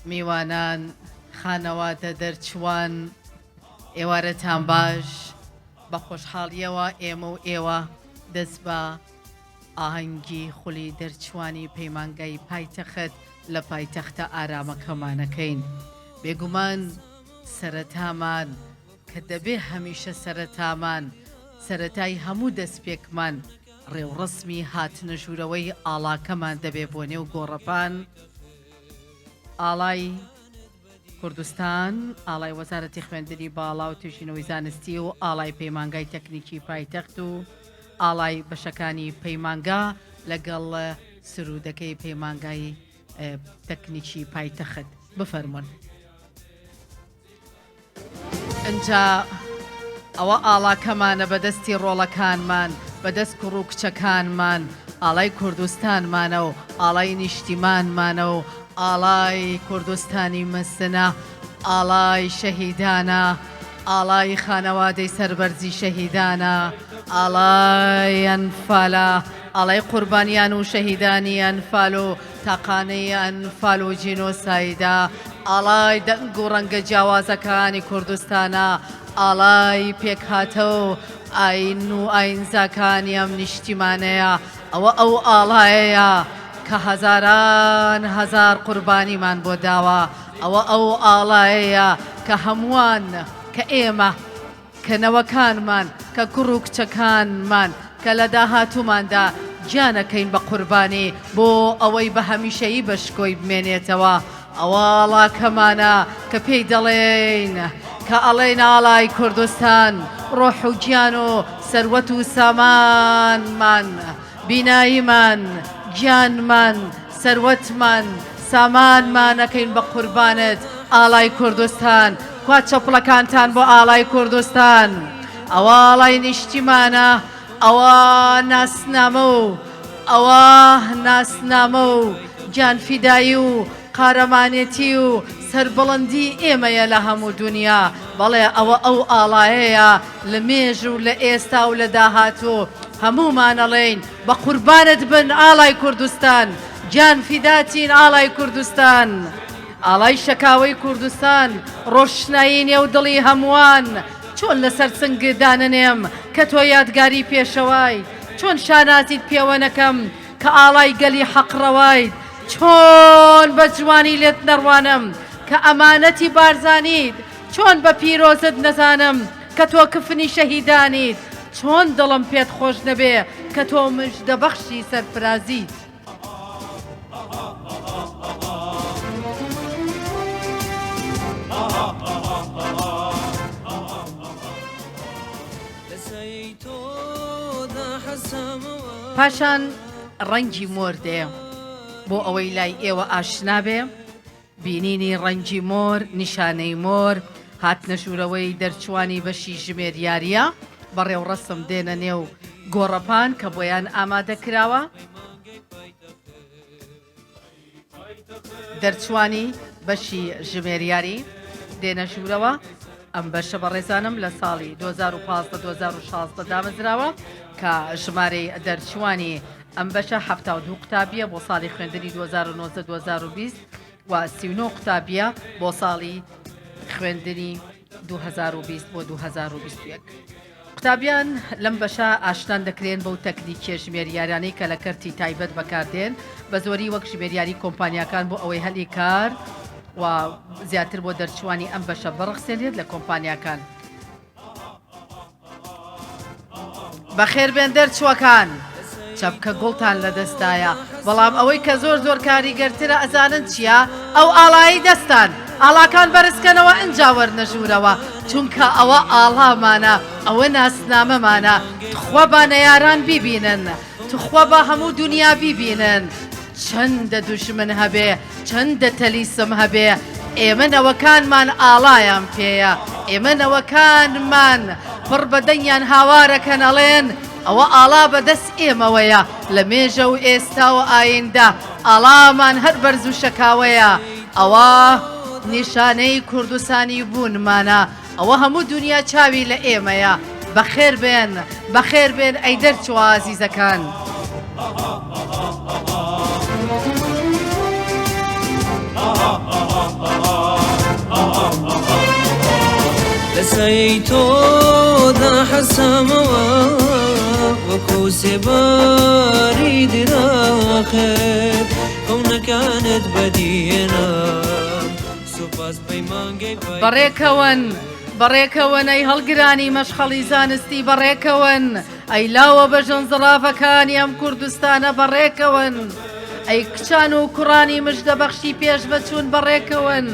میوانان، خانەوادە دەرچووان، ئێوارەتان باش. بە خۆشحاڵییەوە ئێمە و ئێوە دەست بە ئاهەنگی خولی دەرچووانی پەیمانگای پایتەخت لە پایتەختە ئارامەکەمانەکەین. بێگومان سەرەتامان کە دەبێ هەمیشە سەرەتامان، سەرەتای هەموو دەستپێکمان ڕێوڕەسمی هاتنە ژوورەوەی ئاڵاکەمان دەبێ بۆ نێو گۆڕەپان، ئاڵای کوردستان، ئاڵای وەزارەتی خوێندنی باڵا و توێژینەوەی زانستی و ئاڵای پەیمانگای تەکنیکی پایتەخت و ئاڵای بەشەکانی پەیمانگا لەگەڵ سروودەکەی پەیمانگای تەکنیکی پایتەخت بفەرموون. ئنجا ئەوە ئاڵاکەمانە بە دەستی ڕۆڵەکانمان، بە دەست کوڕ و کچەکانمان، ئاڵای کوردستانمانە و ئاڵای نیشتیمانمانە و ئاڵای کوردستانی مەزنە، ئاڵای شەهیدانە، ئاڵای خانەوادەی سەربەرزی شەهیدانە، ئاڵای ئەنفالە، ئاڵای قوربانیان و شەهیدانی ئەنفال و تاقانەی ئەنفال و جینۆسایدە، ئاڵای دەنگ و ڕەنگە جیاوازەکانی کوردستانە، ئاڵای پێکهاتە و ئایین و ئایینزاکانی ئەم نیشتیمانەیە، ئەوە ئەو ئاڵایەیە کە هەزاران هەزار قوربانیمان بۆ داوە، ئەوە ئەو ئاڵایەیە کە هەمووان، کە ئێمە، کە نەوەکانمان، کە کوڕ و کچەکانمان، کە لە داهاتووماندا گیان ئەکەین بە قوربانی بۆ ئەوەی بە هەمیشەیی بە شکۆی بمێنێتەوە، ئەوە ئاڵاکەمانە کە پێی دەڵێین، کە ئەڵێین ئاڵای کوردستان، ڕۆح و گیان و سەروەت و سامانمان. بیناییمان، گیانمان، سەروەتمان، سامانمان ئەکەین بە قوربانت ئاڵای کوردستان، کوا چەپڵەکانتان بۆ ئاڵای کوردستان؟ ئەوە ئاڵای نیشتیمانە، ئەوە ناسنامە و ئەوە ناسنامە و گیانفیدایی و قارەمانێتی و سەربڵندی ئێمەیە لە هەموو دونیا، بەڵێ ئەوە ئەو ئاڵایەیە لە مێژ و لە ئێستا و لە داهاتوو هەموومان ئەڵێین بە قوربانت بن ئاڵای کوردستان، گیان فیداتین ئاڵای کوردستان. ئاڵای شەکاوەی کوردستان ڕۆشنایی نێو دڵی هەمووان، چۆن لەسەر سنگت دانەنێم کە تۆ یادگاری پێشەوایت، چۆن شانازیت پێوە نەکەم کە ئاڵای گەلی حەق ڕەوایت، چۆن بە جوانی لێت نەڕوانم کە ئەمانەتی بارزانیت، چۆن بە پیرۆزت نەزانم کە تۆ کفنی شەهیدانیت، چۆن دڵم پێت خۆش نەبێ کە تۆ مژدەبەخشی سەرفرازیت. پاشان ڕەنگی مۆر دێ بۆ ئەوەی لای ئێوە ئاشنا بێ، بینینی ڕەنگی مۆر، نیشانەی مۆر، هاتنە ژوورەوەی دەرچووانی بەشی ژمێریارییە، بە ڕێوڕەسم دێنە نێو گۆڕەپان کە بۆیان ئامادە کراوە. دەرچووانی بەشی ژمێریاری دێنە ژوورەوە، ئەم بەشە بەڕێزانم لە ساڵی 2015 2016 دامەزراوە کە ژمارەی دەرچووانی ئەم بەشە 72 قوتابیە بۆ ساڵی خوێندنی 2019 2020 و 39 قوتابیە بۆ ساڵی خوێندنی 2020 بۆ 2021. قوتابیان لەم بەشە ئاشنان دەکرێن بەو تەکنیکیە ژمێریاریانەی کە لە کەرتی تایبەت بەکاردێن بە زۆری وەک ژمێریاری کۆمپانیاکان بۆ ئەوەی هەلی کار و زیاتر بۆ دەرچوانی ئەم بەشە بڕەخسێنرێت لە کۆمپانیاکان. بەخێربێن دەرچووەکان چەپکە گوڵتان لەدەستدایە بەڵام ئەوەی کە زۆر زۆر کاریگەرترە ئەزانن چییە ئەو ئاڵایەی دەستان ئاڵاکان بەرزکەنەوە ئنجا وەرنە ژوورەوە چونکە ئەوە ئاڵامانە ئەوە ناسنامەمانە تخوا با نەیاران بیبینن تخوا با هەموو دونیا بیبینن چەندە دوژمن هەبێ چەندە تەلیسم هەبێ ئێمە نەوەکانمان ئاڵایان پێیە ئێمە نەوەکانمان پڕ بە دەنگیان هاوارەکەن ئەڵێن ئەوە ئاڵا بە دەست ئێمەوەیە لە مێژە و ئێستا و ئایندە ئاڵامان هەر بەرز و شەکاوەیە ئەوە نیشانەی کوردستانی بوونمانە ئەوە هەموو دونیا چاوی لە ئێمەیە بەخێر بێن بەخێر بێن ئەی دەرچووە ئازیزەکان. سایەی تۆدا حەسامەوە وەکو سێباری درەخت خەونەکانت بەدیهێنام سوپاس پەیمانگەی پایتەخت. بەڕێکەوەن بەڕێکەوەن ئەی هەڵگرانی مەشخەڵی زانستی بەڕێکەوەن ئەی لاوە بەژن زڕافەکانی ئەم کوردستانە بەڕێکەوەن ئەی کچان و کوڕانی مژدەبەخشی پێشڤەچوون بەڕێکەوەن.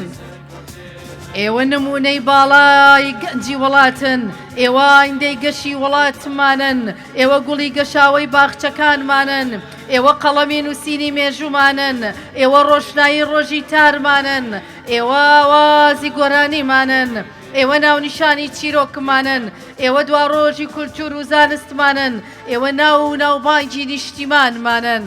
ئێوە نموونەی باڵای گەنجی وڵاتن، ئێوە ئایندەی گەشی وڵاتمانن، ئێوە گوڵی گەشاوەی باخچەکانمانن، ئێوە قەڵەمی نووسینی مێژوومانن، ئێوە ڕۆشنایی ڕۆژی تارمانن، ئێوە ئاوازی گۆرانیمانن، ئێوە ناونیشانی چیرۆکمانن، ئێوە دواڕۆژی کولتوور و زانستمانن، ئێوە ناو و ناوبانگی نیشتیمانمانن.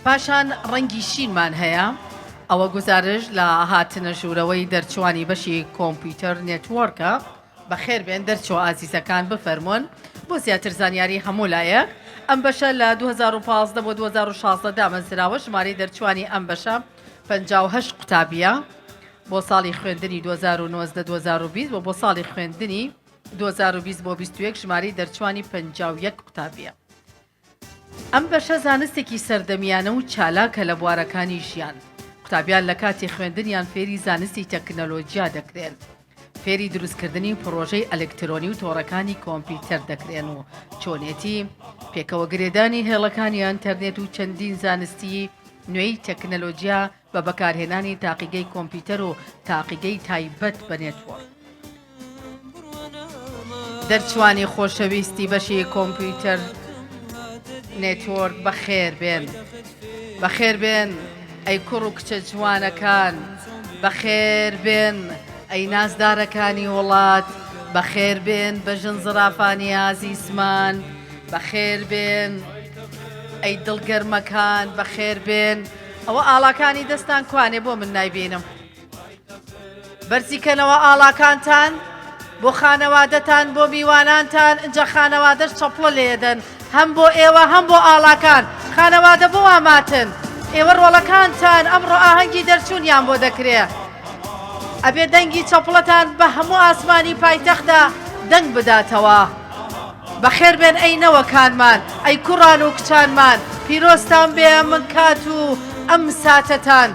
پاشان ڕەنگی شینمان هەیە، ئەوە گوزارشت لە هاتنە ژوورەوەی دەرچووانی بەشی کۆمپیوتەر network ە. بەخێربێن دەرچووە ئازیزەکان بفەرموون بۆ زیاتر زانیاری هەموو لایەک. ئەم بەشە لە 2015 بۆ 2016 دامەزراوە، ژمارەی دەرچووانی ئەم بەشە 58 قوتابییە. بۆ ساڵی خوێندنی 2019 2020 و بۆ ساڵی خوێندنی 2020 بۆ 21 ژمارەی دەرچووانی 51 قوتابییە. ئەم بەشە زانستێکی سەردەمیانە و چالاکە لە بوارەکانی ژیان. قوتابیان لە کاتی خوێندنیان فێری زانستی تەکنەلۆجیا دەکرێن. فێری دروستکردنی پڕۆژەی ئەلکترۆنی و تۆڕەکانی کۆمپیوتەر دەکرێن و چۆنێتی پێکەوە گرێدانی هێڵەکانی ئەنتەرنێت و چەندین زانستی نوێی تەکنەلۆجیا بە بەکارهێنانی تاقیگەی کۆمپیوتەر و تاقیگەی تایبەت بە network. دەرچوانی خۆشەویستی بەشی کۆمپیوتەر network بەخێر بێن. بەخێر بێن ئەی کوڕ و کچە جوانەکان، بەخێر بێن ئەی نازدارەکانی وڵات، بەخێر بێن بەژن زڕافانی ئازیزمان، بەخێر بێن ئەی دڵگەرمەکان، بەخێر بێن. ئەوە ئاڵاکانی دەستان کوانێ بۆ من نایبینم؟ بەرزی کەنەوە ئاڵاکانتان بۆ خانەوادەتان بۆ میوانانتان ئینجا خانەوادەش چەپڵە لێدەن هەم بۆ ئێوە هەم بۆ ئاڵاکان خانەوادە بۆ وا ماتن ئێوە ڕۆڵەکانتان ئەمڕۆ ئاهەنگی دەرچوونیان بۆ دەکرێ ئەبێ دەنگی چەپڵەتان بە هەموو ئاسمانی پایتەختدا دەنگ بداتەوە. بەخێر بێن ئەی نەوەکانمان، ئەی کوڕان و کچانمان، پیرۆزتان بێ ئەم کات و ئەم ساتەتان.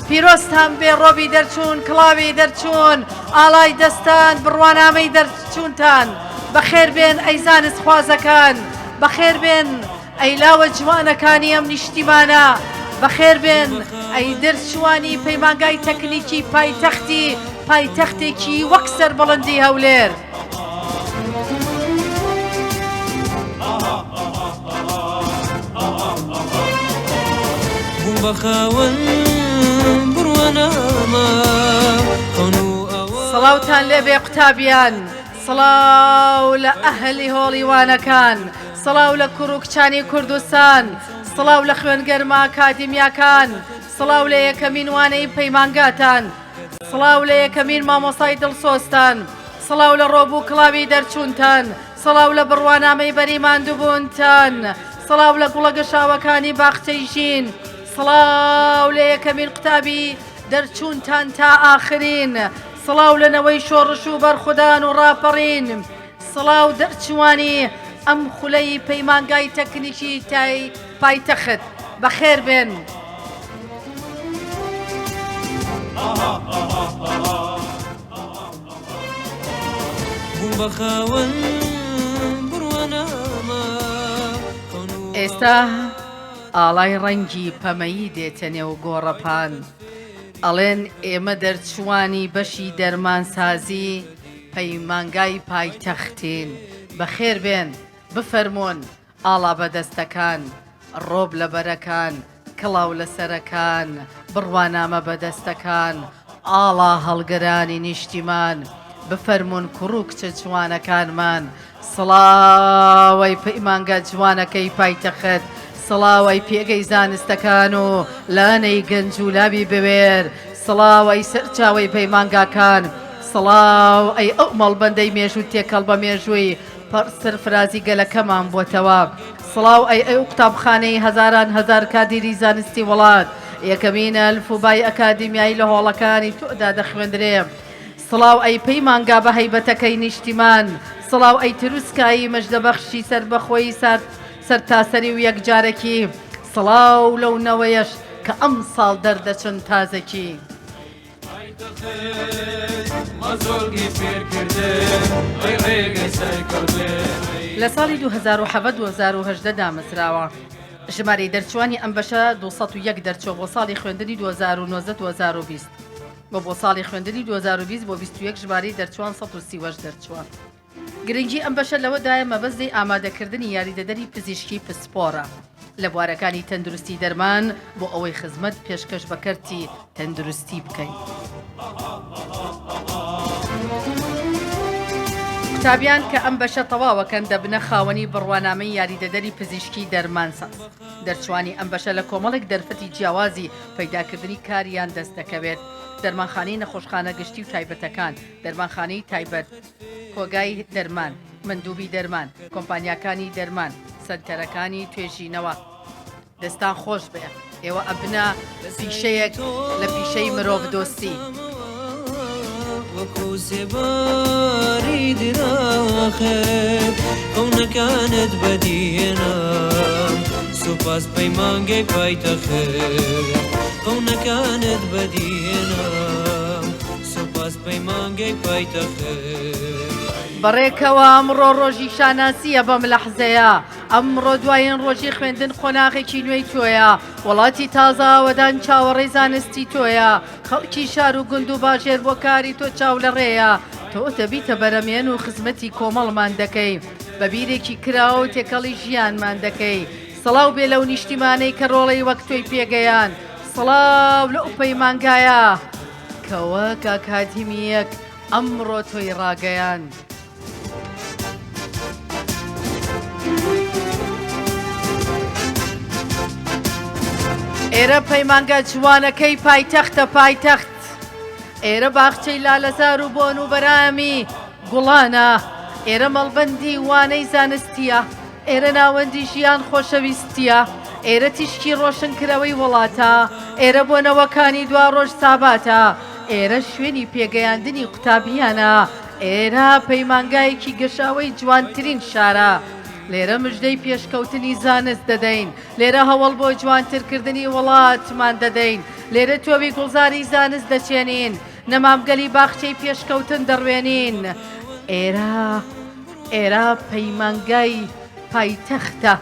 پیرۆزتان بێ ڕۆبی دەرچوون، کڵاوی دەرچوون، ئاڵای دەستان، بڕوانامەی دەرچوونتان. بەخێر بێن ئەی زانستخوازەکان، بەخێر بێن ئەی لاوە جوانەکانی ئەم نیشتیمانە، بەخێر بێن ئەی دەرچووانی پەیمانگای تەکنیکی پایتەختی پایتەختێکی وەک سەربڵندی هەولێر. سڵاوتان لێبێ قوتابیان، سڵاو لە ئەهلی هۆڵی وانەکان، سڵاو لە کوڕ و کچانی کوردستان، سڵاو لە خوێنگەرمە ئەکادیمیاکان، سڵاو لە یەکەمین وانەی پەیمانگاتان، سڵاو لە یەکەمین مامۆستای دڵسۆزتان، سڵاو لە ڕۆب و کڵاوی دەرچوونتان، سڵاو لە بڕوانامەی بەری ماندووبوونتان، سڵاو لە گوڵە گەشاوەکانی باخچەی ژین، سڵاو لە یەکەمین قوتابی دەرچوونتان تا ئاخرین، سڵاو لە نەوەی شۆڕش و بەرخودان و ڕاپەڕین، سڵاو دەرچووانی ئەم خولەی پەیمانگای تەکنیکی تای پایتەخت، بەخێر بێن. ئێستا ئاڵای ڕەنگی پەمەیی دێتە نێو گۆڕەپان، ئەڵێن ئێمە دەرچووانی بەشی دەرمانسازی پەیمانگای پایتەختین، بەخێر بێن، بفەرموون. ئاڵا بەدەستەکان، ڕۆب لەبەرەکان، کڵاو لەسەرەکان، بڕوانامە بەدەستەکان، ئاڵا هەڵگرانی نیشتیمان، بفەرموون کوڕ و کچە جوانەکانمان، سڵاو ئەی پەیمانگا جوانەکەی پایتەخت، سڵاو ئەی پێگەی زانستەکان و لانەی گەنج و لاوی بوێر، سڵاو ئەی سەرچاوەی پەیمانگاکان. سڵاو ئەی ئەو مەڵبەندەی مێژوو تێکەڵ بە مێژووی پڕ سەرفرازی گەلەکەمان بۆتەوە. سڵاو ئەی ئەو قوتابخانەی هەزاران هەزار کادیری زانستی وڵات یەکەمین ئەلفوبای ئەکادیمیایی لە هۆڵەکانی تۆدا دەخوێندرێ. سڵاو ئەی پەیمانگا بە هەیبەتەکەی نیشتیمان، سڵاو ئەی تروسکایی مژدەبەخشی سەربەخۆیی سەرتاسەری و یەکجارەکی، سڵاو لەو نەوەیەش کە ئەمساڵ دەردەچن تازەکی. لە ساڵی 2017 2018 دامەزراوە. ژمارەی دەرچووانی ئەم بەشە 201 دەرچووە بۆ ساڵی خوێندنی 2019 2020 و بۆ ساڵی خوێندنی 2020 بۆ 21 ژمارەی دەرچووان 138 دەرچووە. گرنگی ئەم بەشە لەوەدایە مەبەست لێی ئامادەکردنی یاریدەدەری پزیشکی پسپۆڕە لە بوارەکانی تەندروستی دەرمان بۆ ئەوەی خزمەت پێشکەش بە کەرتی تەندروستی بکەین. قوتابیان کە ئەم بەشە تەواوەکەن دەبنە خاوەنی بڕوانامەی یاریدەدەری پزیشکی دەرمانساز. دەرچوانی ئەم بەشە لە کۆمەڵێک دەرفەتی جیاوازی پەیداکردنی کاریان دەست دەکەوێت، دەرمانخانەی نەخۆشخانە گشتی و تایبەتەکان، دەرمانخانەی تایبەت، کۆگای دەرمان، مەندوبی دەرمان، کۆمپانیاکانی دەرمان، سەنتەرەکانی توێژینەوە. دەستان خۆش بێ ئێوە ئەبنە پیشەیەک لە پیشەی مرۆڤ دۆستی. وەکو سێباری دراخت خەونەکانت بەدیهێنام سوپاس پەیمانگەی پایتەخت خەونەکانت بەدیهێنام سوپاس پەیمانگەی پایتەخت. بەڕێکەوە ئەمڕۆ ڕۆژی شانازییە بەم لەحزەیە ئەمڕۆ دوایین ڕۆژی خوێندن قۆناغێکی نوێی تۆیە وڵاتی تازە ئاوەدان چاوەڕێی زانستی تۆیە خەڵکی شار و گوند و باژێر بۆ کاری تۆ چاو لە ڕێیە تۆ دەبیتە بەرەمێن و خزمەتی کۆمەڵمان دەکەی بە بیرێکی کراوە و تێکەڵی ژیانمان دەکەی سڵاو بێ لەو نیشتیمانەی کە ڕۆڵەی وەک تۆی پێگەیان سڵاو لەو پەیمانگایە کە وەک ئەکادیمییەک ئەمڕۆ تۆی ڕاگەیاند. ئێرە پەیمانگا جوانەکەی پایتەختە پایتەخت. ئێرە باخچەی لالەزار و بۆن و بەرامی گوڵانە. ئێرە مەڵبەندی وانەی زانستییە. ئێرە ناوەندی ژیان خۆشەویستییە. ئێرە تیشکی ڕۆشنکرەوەی وڵاتە. ئێرە بۆ نەوەکانی دواڕۆژ ساباتە. ئێرە شوێنی پێگەیاندنی قوتابییانە. ئێرە پەیمانگایەکی گەشاوەی جوانترین شارە. لێرە مژدەی پێشکەوتنی زانست دەدەین. لێرە هەوڵ بۆ جوانترکردنی وڵاتمان دەدەین. لێرە تۆوی گوڵزاری زانست دەچێنین. نەمامگەلی باخچەی پێشکەوتن دەڕوێنین. ئێرە ئێرە پەیمانگای پایتەختە.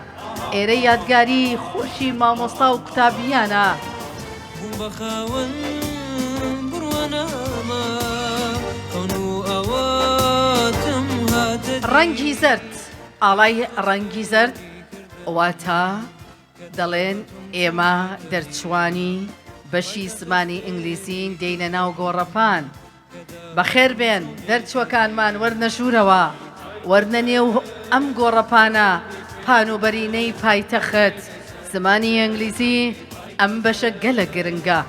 ئێرە یادگاری خۆشی مامۆستا و قوتابییانە. بووم بە خاوەن بڕوانامە، خەون و ئاواتم هاتە دی. ڕەنگی زەرد، ئاڵای ڕەنگی زەرد واتە دەڵێن ئێمە دەرچووانی بەشی زمانی ئینگلیزین دێینە ناو گۆڕەپان. بەخێر بێن دەرچووەکانمان وەرنە ژوورەوە، وەرنە نێو ئەم گۆڕەپانە پان و بەرینەی پایتەخت. زمانی ئینگلیزی ئەم بەشە گەلەک گرنگە.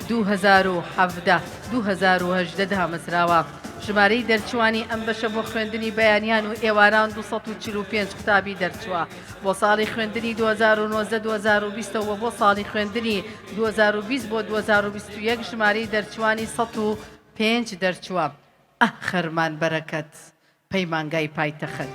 2017، 2018 دامەزراوە. ژمارەی دەرچووانی ئەم بەشە بۆ خوێندنی بەیانیان و ئێواران 245 قوتابی دەرچووە. بۆ ساڵی خوێندنی 2019، 2020 و بۆ ساڵی خوێندنی 2020 بۆ 2021 ژمارەی دەرچووانی 105 دەرچووە. ئه خەرمان بەرەکەت. پەیمانگای پایتەخت.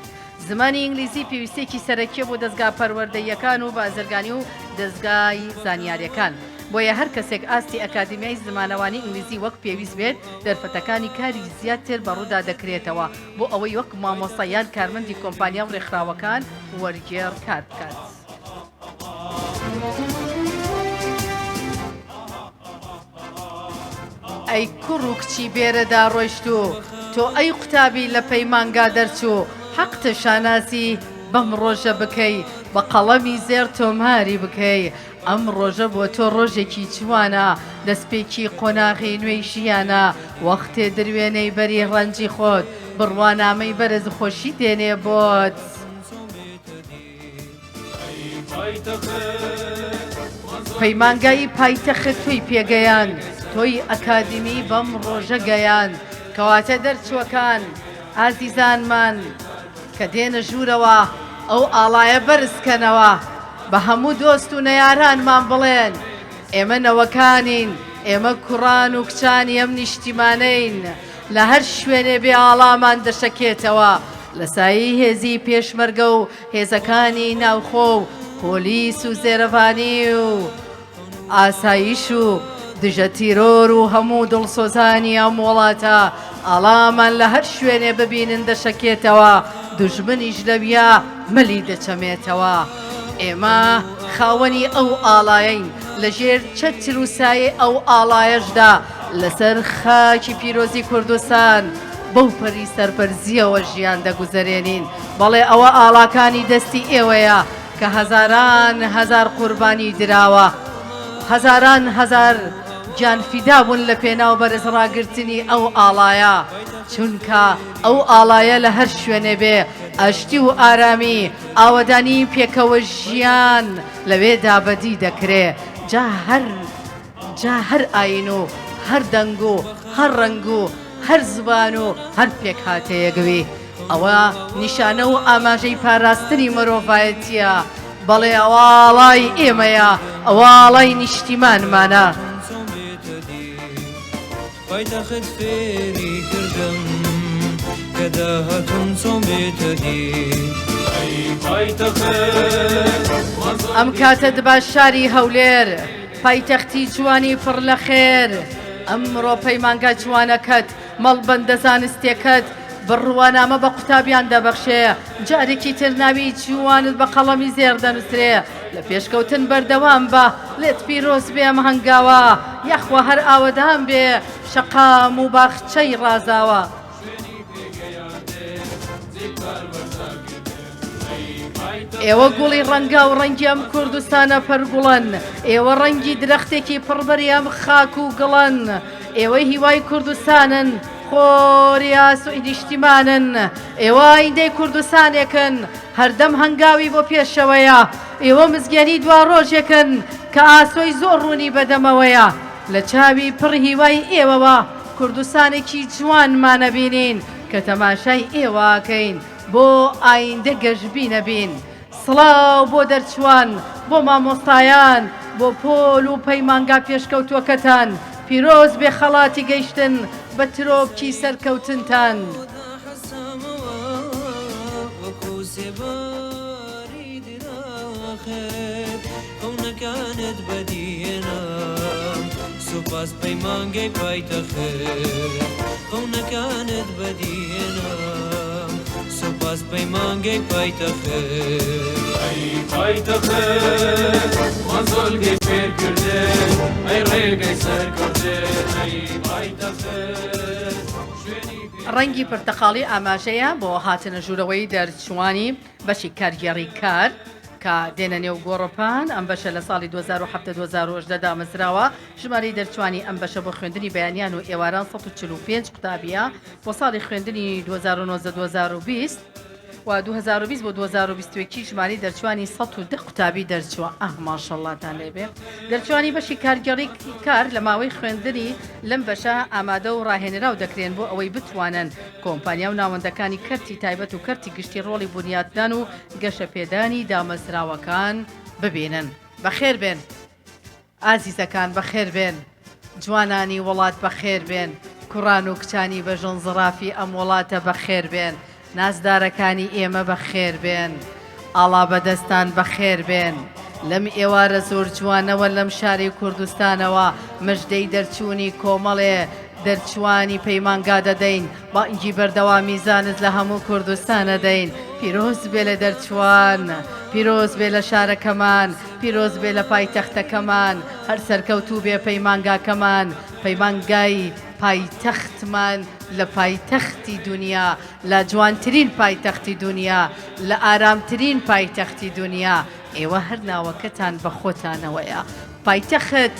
زمانی ئینگلیزی پێویستیەکی سەرەکیە بۆ دەزگا پەروەردەییەکان و بازرگانی و دەزگای زانیاریەکان. بۆیە هەر کەسێک ئاستی ئەکادیمیای زمانەوانی ئینگلیزی وەک پێویست بێت دەرفەتەکانی کاری زیاتر بە ڕوودا دەکرێتەوە بۆ ئەوەی وەک مامۆستا یان کارمەندی کۆمپانیا و ڕێکخراوەکان وەرگێڕ کار بکات. ئەی کوڕ و کچی بێرەدا ڕۆیشتوو، تۆ ئەی قوتابی لە پەیمانگا دەرچوو، حەقتە شانازی بەم ڕۆژە بکەی، بە قەڵەمی زێڕ تۆماری بکەی، ئەم ڕۆژە بۆ تۆ ڕۆژێکی جوانە، دەستپێکی قۆناغی نوێی ژیانە، وەختێ دروێنەی بەری ڕەنجی خۆت، بڕوانامەی بەرز خۆشی دێنێ بۆت. پەیمانگای پایتەخت تۆی پێگەیاند، تۆی ئەکادیمی بەم ڕۆژە گەیاند. کەواتە دەرچووەکان ئازیزانمان کە دێنە ژوورەوە ئەو ئاڵایە بەرز کەنەوە بە هەموو دۆست و نەیارانمان بڵێن ئێمە نەوەکانین، ئێمە کوڕان و کچانی ئەم نیشتیمانەین، لە هەر شوێنێ بێ ئاڵامان دەشەکێتەوە، لە سایەی هێزی پێشمەرگە و هێزەکانی ناوخۆ و پۆلیس و زێرەڤانی و ئاسایش و دژە تیرۆر و هەموو دڵسۆزانی ئەم وڵاتە ئاڵامان لە هەر شوێنێ ببینن دەشەکێتەوە، دوژمنیش لەویا ملی دەچەمێتەوە. ئێمە خاوەنی ئەو ئاڵایەین، لە ژێر چەتر و سایەی ئەو ئاڵایەشدا لەسەر خاکی پیرۆزی کوردستان بەو پەری سەربەرزییەوە ژیان دەگوزەرێنین. بەڵێ ئەوە ئاڵاکانی دەستی ئێوەیە کە هەزاران هەزار قوربانی دراوە، هەزاران هەزار گیانفیدا بوون لە پێناو بەرزڕاگرتنی ئەو ئاڵایە، چونکە ئەو ئاڵایە لە هەر شوێنێ بێ ئاشتی و ئارامی، ئاوەدانی پێکەوە ژیان لەوێدا بەدی دەکرێ، جا هەر جا هەر ئایین و هەر دەنگ و هەر ڕەنگ و هەر زبان و هەر پێکهاتەیەک بی، ئەوە نیشانە و ئاماژەی پاراستنی مرۆڤایەتییە، بەڵێ ئەوە ئاڵای ئێمەیە، ئەوە ئاڵای نیشتیمانمانە. پایتەخت فێری کردم کە داهاتووم چۆن بێتە دی. ئەی پایتەخت ئەم کاتەت باش شاری هەولێر پایتەختی جوانی پڕ لە خێر ئەمڕۆ پەیمانگا جوانەکەت مەڵبەندە زانستیەکەت بڕوانامە بە قوتابیان دەبەخشێ جارێکی تر ناوی جوانت بە قەڵەمی زێڕ دەنوسرێ لە پێشکەوتن بەردەوام بە لێت پیرۆز بێ ئەم هەنگاوە یاخوا هەر ئاوەدان بێ شەقام و باخچەی ڕازاوە. ئێوە گوڵی ڕەنگاو ڕەنگی ئەم کوردستانە پەرگوڵن، ئێوە ڕەنگی درەختێکی پڕبەری ئەم خاک و گڵن، ئێوە هیوای کوردستانن، خۆری ئاسۆی نیشتیمانن، ئێوە ئایندەی کوردستانێکن هەردەم هەنگاوی بۆ پێشەوەیە، ئێوە مزگێنی دواڕۆژێکن کە ئاسۆی زۆر ڕوونی بەدەمەوەیە، لە چاوی پڕ هیوای ئێوەوە کوردستانێکی جوانمان ئەبینین کە تەماشای ئێوە ئەکەین بۆ ئایندە گەشبینە بین. سڵاو بۆ دەرچوان، بۆ مامۆستایان، بۆ پۆل و پەیمانگا پێشکەوتووەکەتان، پیرۆز بێ خەڵاتی گەیشتن بە ترۆپکی سەرکەوتنتان. ڕەنگی پرتەقاڵی ئاماژەیە بۆ هاتنە ژوورەوەی دەرچووانی بەشی کارگێڕی کار کە دێنە نێو گۆڕەپان، ئەم بەشە لە ساڵی 2017 2018 دامەزراوە، ژمارەی دەرچووانی ئەم بەشە بۆ خوێندنی بەیانیان و ئێواران 145 قوتابییە، بۆ ساڵی خوێندنی 2019 2020 و 2020 بۆ 2021 ژمارەی دەرچووانی 110 قوتابی دەرچووە. ئاه ماشەڵڵاتان لێبێ. دەرچووانی بەشی کارگێڕی کار لە ماوەی خوێندنی لەم بەشە ئامادە و ڕاهێنراو دەکرێن بۆ ئەوەی بتوانن کۆمپانیا و ناوەندەکانی کەرتی تایبەت و کەرتی گشتی ڕۆڵی بونیاتنان و گەشەپێدانی دامەزراوەکان ببینن. بەخێربێن ئازیزەکان بەخێربێن جوانانی وڵات بەخێربێن کوڕان و کچانی بەژن زڕافی ئەم وڵاتە بەخێربێن نازدارەکانی ئێمە بەخێربێن ئاڵا بەدەستان بەخێربێن لەم ئێوارە زۆر جوانەوە لەم شاری کوردستانەوە مژدەی دەرچوونی کۆمەڵێ دەرچووانی پەیمانگا دەدەین، بانگی بەردەوامی زانست لە هەموو کوردستان ئەدەین، پیرۆز بێ لە دەرچووان، پیرۆز بێ لە شارەکەمان، پیرۆز بێ لە پایتەختەکەمان، هەر سەرکەوتوو بێ پەیمانگاکەمان، پەیمانگای پایتەختمان لە پایتەختی دونیا، لە جوانترین پایتەختی دونیا، لە ئارامترین پایتەختی دونیا، ئێوە هەر ناوەکەتان بە خۆتانەوەیە، پایتەخت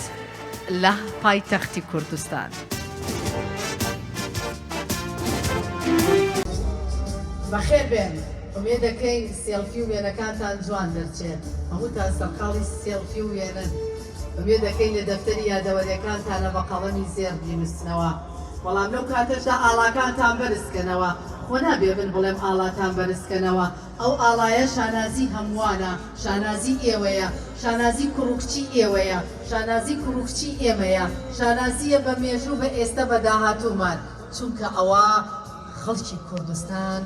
لە پایتەختی کوردستان. بەخێر بێن ئومێدەکەین سێڵفی و وێنەکانتان جوان دەرچێت هەمووتان سەرقاڵی سێڵفی و وێنەن ئومێدەکەین لە دەفتەری یادەوەریەکانتانە بە قەڵەمی زێڕ بینوسنەوە. بەڵام لەو کاتەشدا ئاڵاکانتان بەرز کەنەوە، خۆ نابێ من بڵێم ئاڵاتان بەرز کەنەوە، ئەو ئاڵایە شانازی هەمووانە، شانازی ئێوەیە، شانازی کوڕ و کچی ئێوەیە، شانازی کوڕ و کچی ئێمەیە، شانازییە بە مێژوو، بە ئێستە، بە داهاتوومان، چونکە ئەوە خەڵکی کوردستان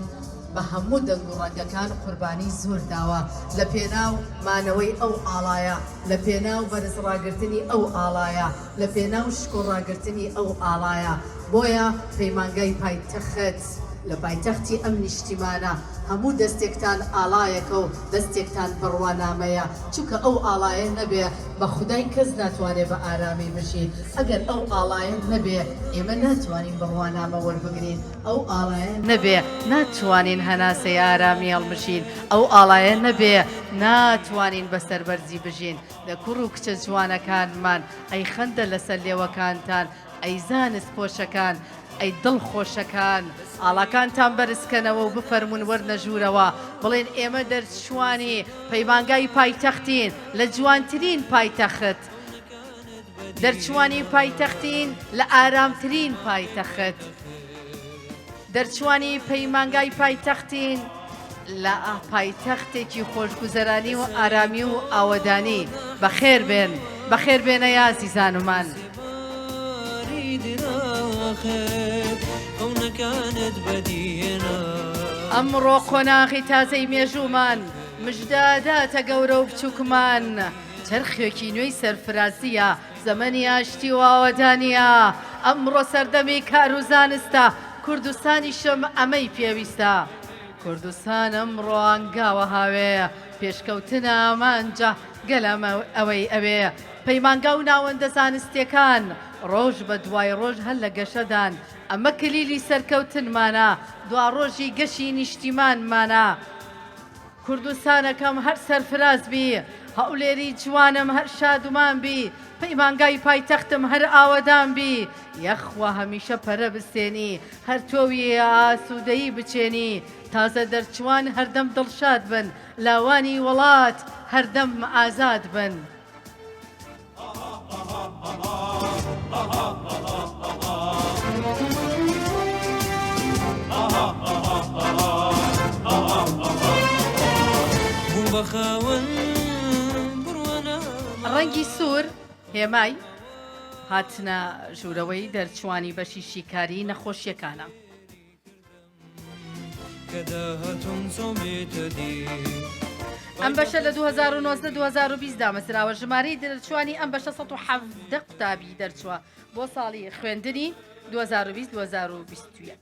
بە هەموو دەنگ و ڕەنگەکان قوربانی زۆر داوە لە پێناو مانەوەی ئەو ئاڵایە، لە پێناو بەرز ڕاگرتنی ئەو ئاڵایە، لە پێناو شکۆ ڕاگرتنی ئەو ئاڵایە. بۆیە پەیمانگای پایتەخت لە پایتەختی ئەم نیشتیمانە هەموو دەستێکتان ئاڵایەکە و دەستێکتان بڕوانامەیە، چونکە ئەو ئاڵایە نەبێ بە خودای کەس ناتوانێ بە ئارامی بژی، ئەگەر ئەو ئاڵایە نەبێ ئێمە ناتوانین بڕوانامە وەربگرین، ئەو ئاڵایە نەبێ ناتوانین هەناسەی ئارامی هەڵمژین، ئەو ئاڵایە نەبێ ناتوانین بە سەربەرزی بژین. دە کوڕ و کچە جوانەکانمان، ئەی خەندە لەسەر لێوەکانتان، ئەی زانست پۆشەکان، ئەی دڵ خۆشەکان، ئاڵاکانتان بەرز کەنەوە و بفەرموون وەرنە ژوورەوە، بڵێن ئێمە دەرچووانی پەیمانگای پایتەختین لە جوانترین پایتەخت، دەرچووانی پایتەختین لە ئارامترین پایتەخت، دەرچووانی پەیمانگای پایتەختین لە پایتەختێکی خۆشگوزەرانی و ئارامی و ئاوەدانی. بەخێر بێن، بەخێر بێنە یازیزانمان. ئەمڕۆ قۆناغی تازەی مێژوومان مژدە داتە گەورە و بچووکمان. چەرخێکی نوێی سەرفرازییە، زەمەنی ئاشتی و ئاوەدانییە، ئەمڕۆ سەردەمی کار و زانستە، کوردستانیشم ئەمەی پێویستە. کوردستان ئەمڕۆ هەنگاوە هاوێ، پێشکەوتنە ئامانجە، گەل ئەمە ئەوەی ئەوێ. پەیمانگا و ناوەندە زانستییەکان ڕۆژ بە دوای ڕۆژ هەر لە گەشەدان، ئەمە کلیلی سەرکەوتنمانە، دواڕۆژی گەشی نیشتیمانمانە. کوردستانەکەم هەر سەرفراز بی، هەولێری جوانم هەر شادومان بی، پەیمانگای پایتەختم هەر ئاوەدان بی، یەخوا هەمیشە پەرە بستێنی، هەر تۆوی ئاسوودەیی بچێنی، تازە دەرچووان هەردەم دڵشاد بن، لاوانی وڵات هەردەم ئازاد بن. ڕەنگی سوور هێمای هاتنە ژوورەوەی دەرچووانی بەشی شیکاری نەخۆشییەکانە. ئەم بەشە لە 2019 2020 دامەزراوە، ژمارەی دەرچووانی ئەم بەشە 117 قوتابی دەرچووە بۆ ساڵی خوێندنی 2020 2021.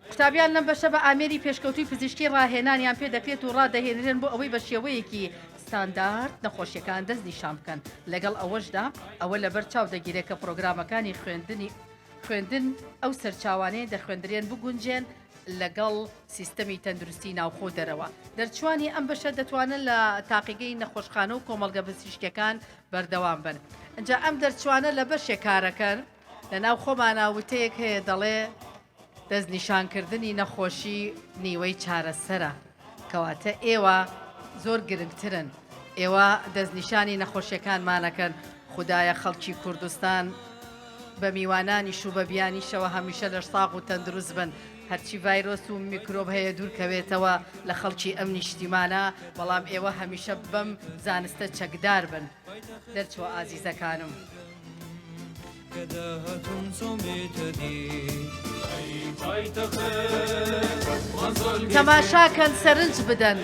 قوتابیان لەم بەشە بە ئامێری پێشکەوتووی پزیشکی ڕاهێنانیان پێ دەکرێت و ڕادەهێنرێن بۆ ئەوەی بە شێوەیەکی ستاندارد نەخۆشیەکان دەست نیشان بکەن لەگەڵ ئەوەشدا ئەوە لەبەر چاو دەگیرێت کە پرۆگرامەکانی خوێندنی خوێندن ئەو سەرچاوانەیە دەخوێندرێن بگونجێن لەگەڵ سیستەمی تەندروستی ناوخۆ و دەرەوە. دەرچووانی ئەم بەشە دەتوانن لە تاقیگەی نەخۆشخانە و کۆمەڵگە پزیشکیەکان بەردەوام بن. ئینجا ئەم دەرچووانە لە بەشێک کارەکەن لە ناو خۆمانا وتەیەک هەیە دەڵێ دەستنیشانکردنی نەخۆشی نیوەی چارەسەرە. کەواتە ئێوە زۆر گرنگترن ئێوە دەستنیشانی نەخۆشیەکانمانەکەن خودایە خەڵکی کوردستان بە میوانانیش و بە بیانیشەوە هەمیشە لەش ساغ و تەندروست بن هەرچی ڤایرۆس و میکرۆب هەیە دوورکەوێتەوە لە خەڵکی ئەم نیشتیمانە بەڵام ئێوە هەمیشە بەم زانستە چەکدار بن دەرچوە ئازیزەکانم. تەماشاکەن سەرنج بدەن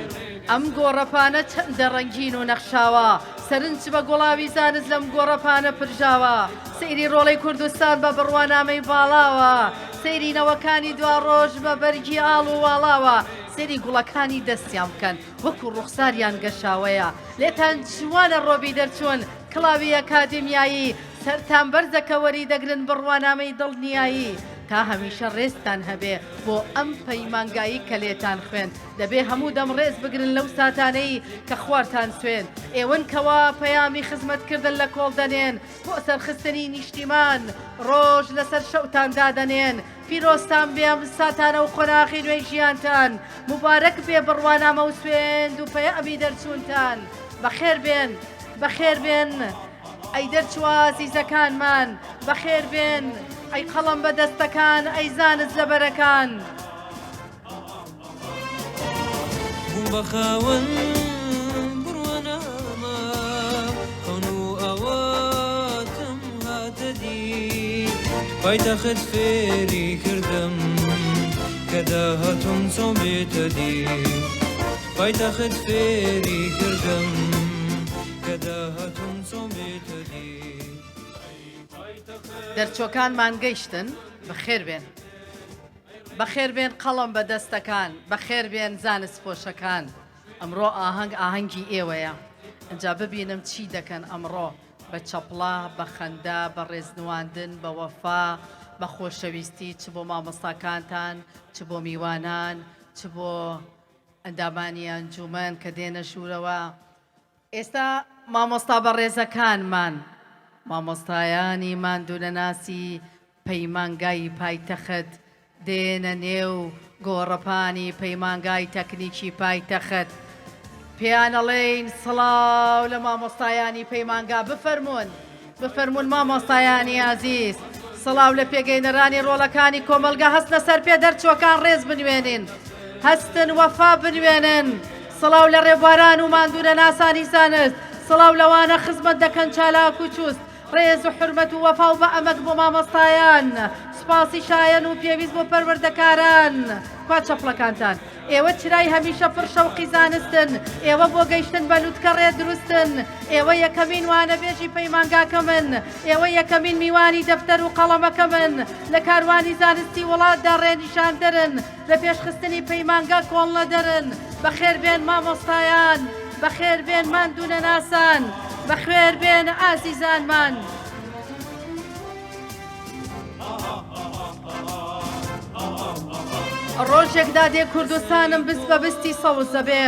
ئەم گۆڕەپانە چەندە ڕەنگین و نەخشاوە سەرنج بە گوڵاوی زانست لەم گۆڕەپانە پرژاوە سەیری ڕۆڵەی کوردستان بە بڕوانامەی باڵاوە سەیری نەوەکانی دواڕۆژ بە بەرگی ئاڵ و واڵاوە سەیری گوڵەکانی دەستیان بکەن وەکو ڕوخساریان گەشاوەیە لێتان جوانە ڕۆبی دەرچوون کڵاوی ئەکادیمیایی سەرتان بەرزە کە وەری دەگرن بڕوانامەی دڵنیایی تا هەمیشە ڕێزتان هەبێ بۆ ئەم پەیمانگایی کە لێتان خوێند دەبێ هەموو دەم ڕێز بگرن لەو ساتانەی کە خوارتان سوێند ئێوەن کەوا پەیامی خزمەت کردن لە کۆڵ دەنێن بۆ سەرخستنی نیشتیمان ڕۆژ لەسەر شەوتان دادەنێن پیرۆزتان بێ ئەم ساتانە و قۆناغی نوێی ژیانتان موبارەک بێ بڕوانامە و سوێند و پەیامی دەرچوونتان بەخێر بێن بەخێر بێن ئەی دەرچووە ئازیزەکانمان بەخێر بێن. ئەی قەڵەم بە دەستەکان، ئەی زانست لە بەرەکان. بووم بە خاوەن بڕوانامە، خەون و ئاواتم هاتە دی. پایتەخت فێری کردم کە داهاتووم چۆن بێتە دی. پایتەخت فێری کردم کە داهاتووم چۆن بێتە دی. دەرچووەکانمان گەیشتن، بەخێر بێن. بەخێر بێن قەڵەم بە دەستەکان، بەخێر بێن زانست پۆشەکان، ئەمڕۆ ئاهەنگ ئاهەنگی ئێوەیە، ئنجا ببینم چی دەکەن ئەمڕۆ بە چەپڵە، بە خەندە، بە ڕێزنواندن، بە وەفا، بە خۆشەویستی چ بۆ مامۆستاکانتان، چ بۆ میوانان، چ بۆ ئەندامانی ئەنجومەن کە دێنە ژوورەوە. ئێستا مامۆستا بەڕێزەکانمان، مامۆستایانی ماندوونەناسی پەیمانگای پایتەخت دێنە نێو گۆڕەپانی پەیمانگای تەکنیکی پایتەخت، پێیان ئەڵێین سڵاو لە مامۆستایانی پەیمانگا بفەرموون، بفەرموون مامۆستایانی ئازیز، سڵاو لە پێگەینەرانی ڕۆڵەکانی کۆمەڵگا، هەستنە سەر پێ دەرچووەکان ڕێز بنوێنین، هەستن وەفا بنوێنن، سڵاو لە ڕێبواران و ماندوونەناسانی زانست، سڵاو لەوانە خزمەت دەکەن چالاک و چوست، ڕێز و حورمەت و وەفا و بە ئەمەک بۆ مامۆستایان، سوپاسی شایەن و پێویست بۆ پەروەردەکاران. کوا چەپڵەکانتان؟ ئێوە چرای هەمیشە پڕ شەوقی زانستن، ئێوە بۆ گەیشتن بە لوتکە ڕێ دروستن، ئێوە یەکەمین وانەبێژی پەیمانگاکەمن، ئێوە یەکەمین میوانی دەفتەر و قەڵەمەکەمن، لە کاروانی زانستی وڵاتدا ڕێنیشاندەرن، لە پێشخستنی پەیمانگا کۆڵنەدەرن. بەخێربێن مامۆستایان، بەخێربێن ماندوونەناسان، بەخێربێن ئازیزانمان. ڕۆژێک دادێ کوردستانم بست بە بستی سەوز دەبێ،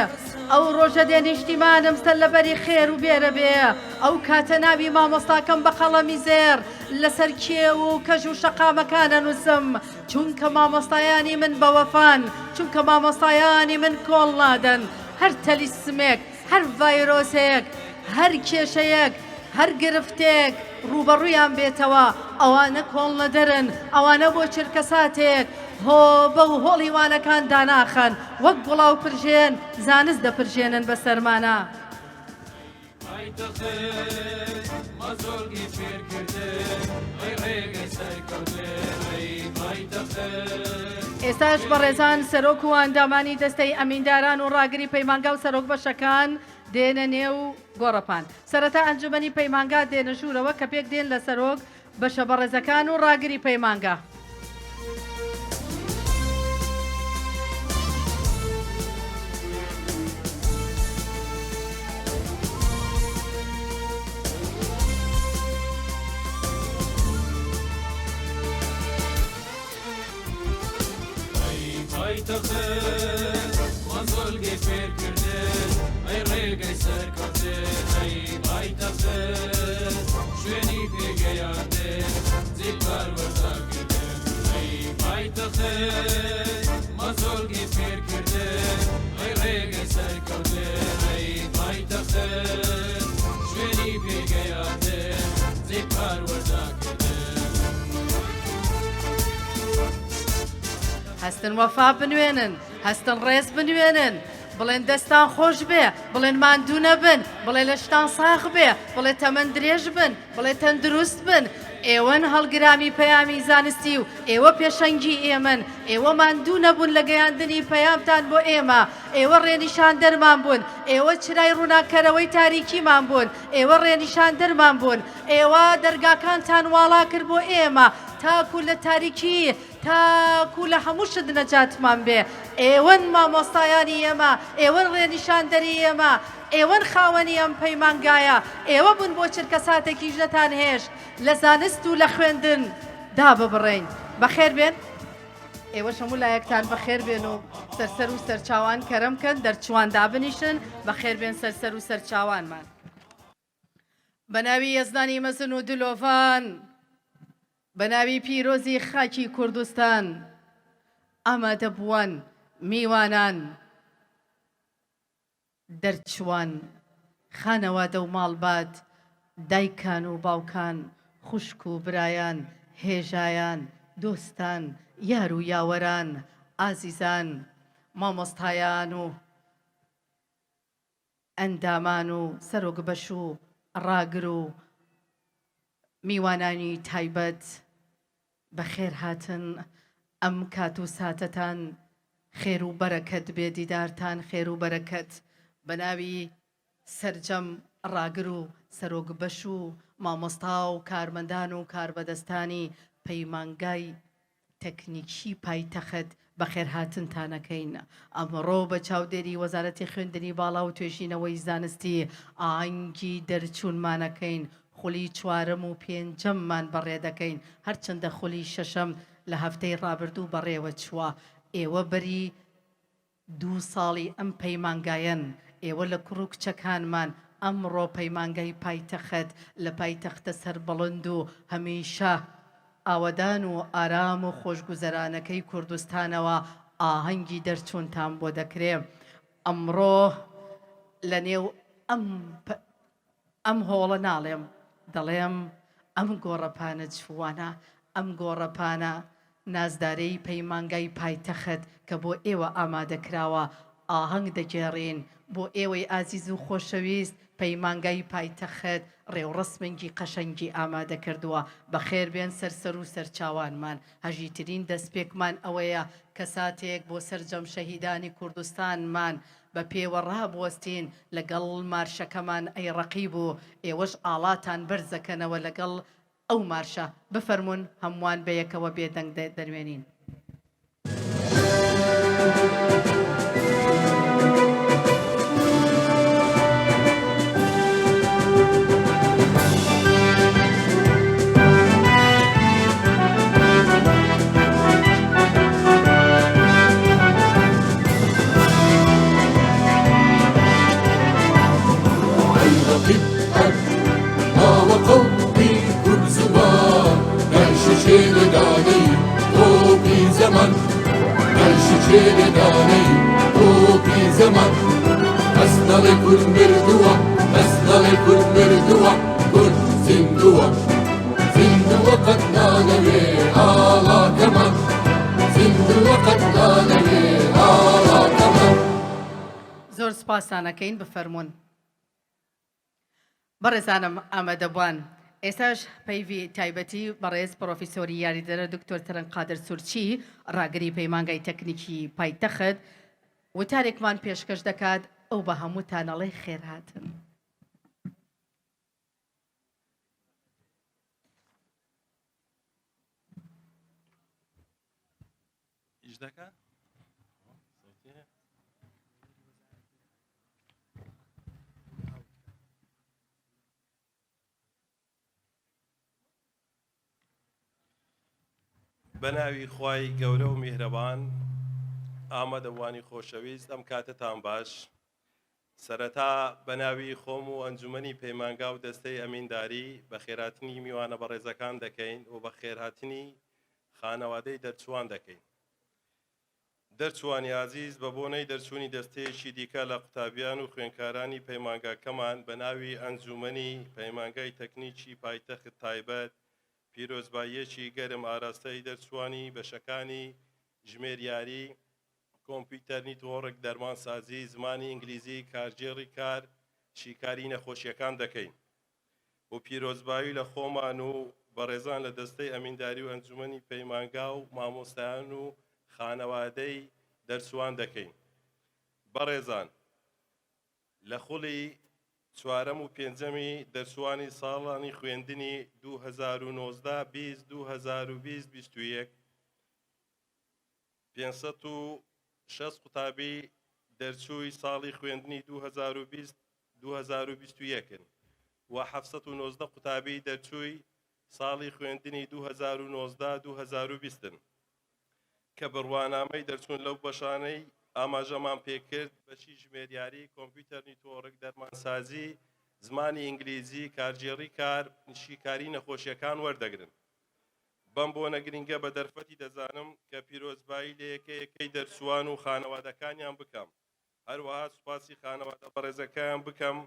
ئەو ڕۆژە دێ نیشتیمانم سەر لەبەری خێر و بێرە بێ، ئەو کاتە ناوی مامۆستاکەم بە قەڵەمی زێڕ لەسەر کێو و کەژ و شەقامەکان ئەنووسم، چونکە مامۆستایانی من بەوەفان، چونکە مامۆستایانی من کۆڵ نادەن، هەر تەلیسمێک، هەر ڤایرۆسێک، هەر کێشەیەک، هەر گرفتێک ڕووبەڕوویان بێتەوە، ئەوانە کۆڵنەدەرن، ئەوانە بۆ چرکەساتێک هۆبە و هۆڵی وانەکان داناخەن، وەک گوڵاو پرژێن زانست دەپرژێنن بەسەرمانا. ئێستاش بەڕێزان سەرۆک و ئەندامانی دەستەی ئەمینداران و ڕاگری پەیمانگا و سەرۆک بەشەکان دێنە نێو گۆڕەپان. سەرەتا ئەنجومەنی پەیمانگا دێنە ژوورەوە کە پێک دێن لە سەرۆک بەشە بەڕێزەکان و ڕاگری پەیمانگا. هەستن وەفا بنوێنن، هەستن ڕێز بنوێنن، بڵێن دەستان خۆش بێ، بڵێن ماندوو نەبن، بڵێ لەشتان ساغ بێ، بڵێ تەمەن درێژ بن، بڵێ تەندروست بن، ئێوەن هەڵگرامی پەیامی زانستی و ئێوە پێشەنگی ئێمەن، ئێوە ماندوو نەبوون لە گەیاندنی پەیامتان بۆ ئێمە، ئێوە ڕێنیشاندەرمان بوون، ئێوە چرای ڕووناککەرەوەی تاریکیمان بوون، ئێوە ڕێنیشاندەرمان بوون، ئێوە دەرگاکانتان واڵا کرد بۆ ئێمە تاکو لە تاریکی تاکو لە هەموو شت نەجاتمان بێ، ئێوەن مامۆستایانی ئێمە، ئێوەن ڕێنیشاندەری ئێمە، ئێوەن خاوەنی ئەم پەیمانگایە، ئێوە بوون بۆ چرکەساتێکیش نەتانهێشت لە زانست و لە خوێندن داببڕێین. بەخێر بێن. ئێوەش هەموو لایەکتان بەخێر بێن و سەرسەر و سەرچاوان کەرەم کەن، دەرچووان دابنیشن، بەخێر بێن سەرسەر و سەرچاوانمان. بە ناوی یەزدانی مەزن و دلۆڤان. بە ناوی پیرۆزی خاکی کوردستان، ئامادەبووان، میوانان، دەرچووان، خانەوادە و ماڵبات، دایکان و باوکان، خوشک و برایان، هێژایان، دۆستان، یار و یاوەران، ئازیزان، مامۆستایان و ئەندامان و سەرۆک بەش و ڕاگر و میوانانی تایبەت بەخێر هاتن ئەم کات و ساتەتان خێر و بەرەکەت بێ دیدارتان خێر و بەرەکەت بەناوی سەرجەم ڕاگر و سەرۆک بەش و مامۆستا و کارمەندان و کاربەدەستانی پەیمانگای تەکنیکی پایتەخت بەخێرهاتنتان ئەکەین. ئەمڕۆ بە چاودێری وەزارەتی خوێندنی باڵا و توێژینەوەی زانستی ئاهەنگی دەرچوونمان ئەکەین، خولی چوارەم و پێنجەممان بەڕێدەکەین، هەرچەندە خولی شەشەم لە هەفتەی ڕابردوو بەڕێوەچووە. ئێوە بەری دوو ساڵی ئەم پەیمانگایەن، ئێوە لە کوڕ و کچەکانمان، ئەمڕۆ پەیمانگای پایتەخت لە پایتەختە سەربڵند و هەمیشە ئاوەدان و ئارام و خۆشگوزەرانەکەی کوردستانەوە ئاهەنگی دەرچوونتان بۆ دەکرێ. ئەمڕۆ لە نێو ئەم ئەم هۆڵە ناڵێم، دەڵێم ئەم گۆڕەپانە جوانە، ئەم گۆڕەپانە نازدارەی پەیمانگای پایتەخت کە بۆ ئێوە ئامادە کراوە، ئاهەنگ دەگێڕین. بۆ ئێوەی ئازیز و خۆشەویست، پەیمانگای پایتەخت ڕێوڕەسمێکی قەشەنگی ئامادە کردووە. بەخێر بێن سەر سەر و سەرچاوانمان. هەژیترین دەستپێکمان ئەوەیە کە ساتێک بۆ سەرجەم شەهیدانی کوردستانمان بە پێوە ڕابوەستین لەگەڵ مارشەکەمان ئەی ڕەقیب و ئێوەش ئاڵاتان بەرزەکەنەوە لەگەڵ ئەو مارشە بفەرموون هەمووان بەیەکەوە بێدەنگ دەنوێنین. زۆر سوپاستان ئەکەین بفەرموون. بەڕێزانم ئامادەبوان ئێستاش پەیڤی تایبەتی بەڕێز پڕۆفیسۆری یاریدەرە دکتۆر تەرەنگ قادر سورچی ڕاگری پەیمانگای تەکنیکی پایتەخت وتارێکمان پێشکەش دەکات ئەو بە هەمووتان ئەڵێ خێرهاتن. ئیش دەکات؟ بە ناوی خوای گەورە و میهرەبان ئامادەبوانی خۆشەویست ئەم کاتەتان باش سەرەتا بە ناوی خۆم و ئەنجومەنی پەیمانگا و دەستەی ئەمینداری بەخێرهاتنی میوانە بەڕێزەکان دەکەین و بەخێرهاتنی خانەوادەی دەرچووان دەکەین. دەرچووانی ئازیز بە بۆنەی دەرچوونی دەستەیەکی دیکە لە قوتابیان و خوێندکارانی پەیمانگاکەمان بە ناوی ئەنجومەنی پەیمانگای تەکنیکی پایتەخت تایبەت پیرۆزباییەکی گەرم ئاراستەی دەرچووانی بەشەکانی ژمێریاری، کۆمپیوتەر network، دەرمانسازی، زمانی ئینگلیزی، کارگێڕی کار، شیکاری نەخۆشییەکان دەکەین و پیرۆزبایی لە خۆمان و بەڕێزان لە دەستەی ئەمینداری و ئەنجومەنی پەیمانگا و مامۆستایان و خانەوادەی دەرچووان دەکەین. بەڕێزان لە خولی چوارەم و پێنجەمی دەرچووانی ساڵانی خوێندنی 2019 20 2020 21 560 قوتابی دەرچووی ساڵی خوێندنی 2020 2021 ن و 719 قوتابی دەرچووی ساڵی خوێندنی 2019 2020 ن کە بڕوانامەی دەرچوون لەو بەشانەی ئاماژەمان پێکرد بەشی ژمێریاری، کۆمپیوتەر network، دەرمانسازی، زمانی ئینگلیزی، کارگێڕی کار، شیکاری نەخۆشیەکان وەردەگرن. بەم بۆنە گرنگە بە دەرفەتی دەزانم کە پیرۆزبایی لە یەکە یەکەی دەرچووان و خانەوادەکانیان بکەم، هەروەها سوپاسی خانەوادە بەڕێزەکەیان بکەم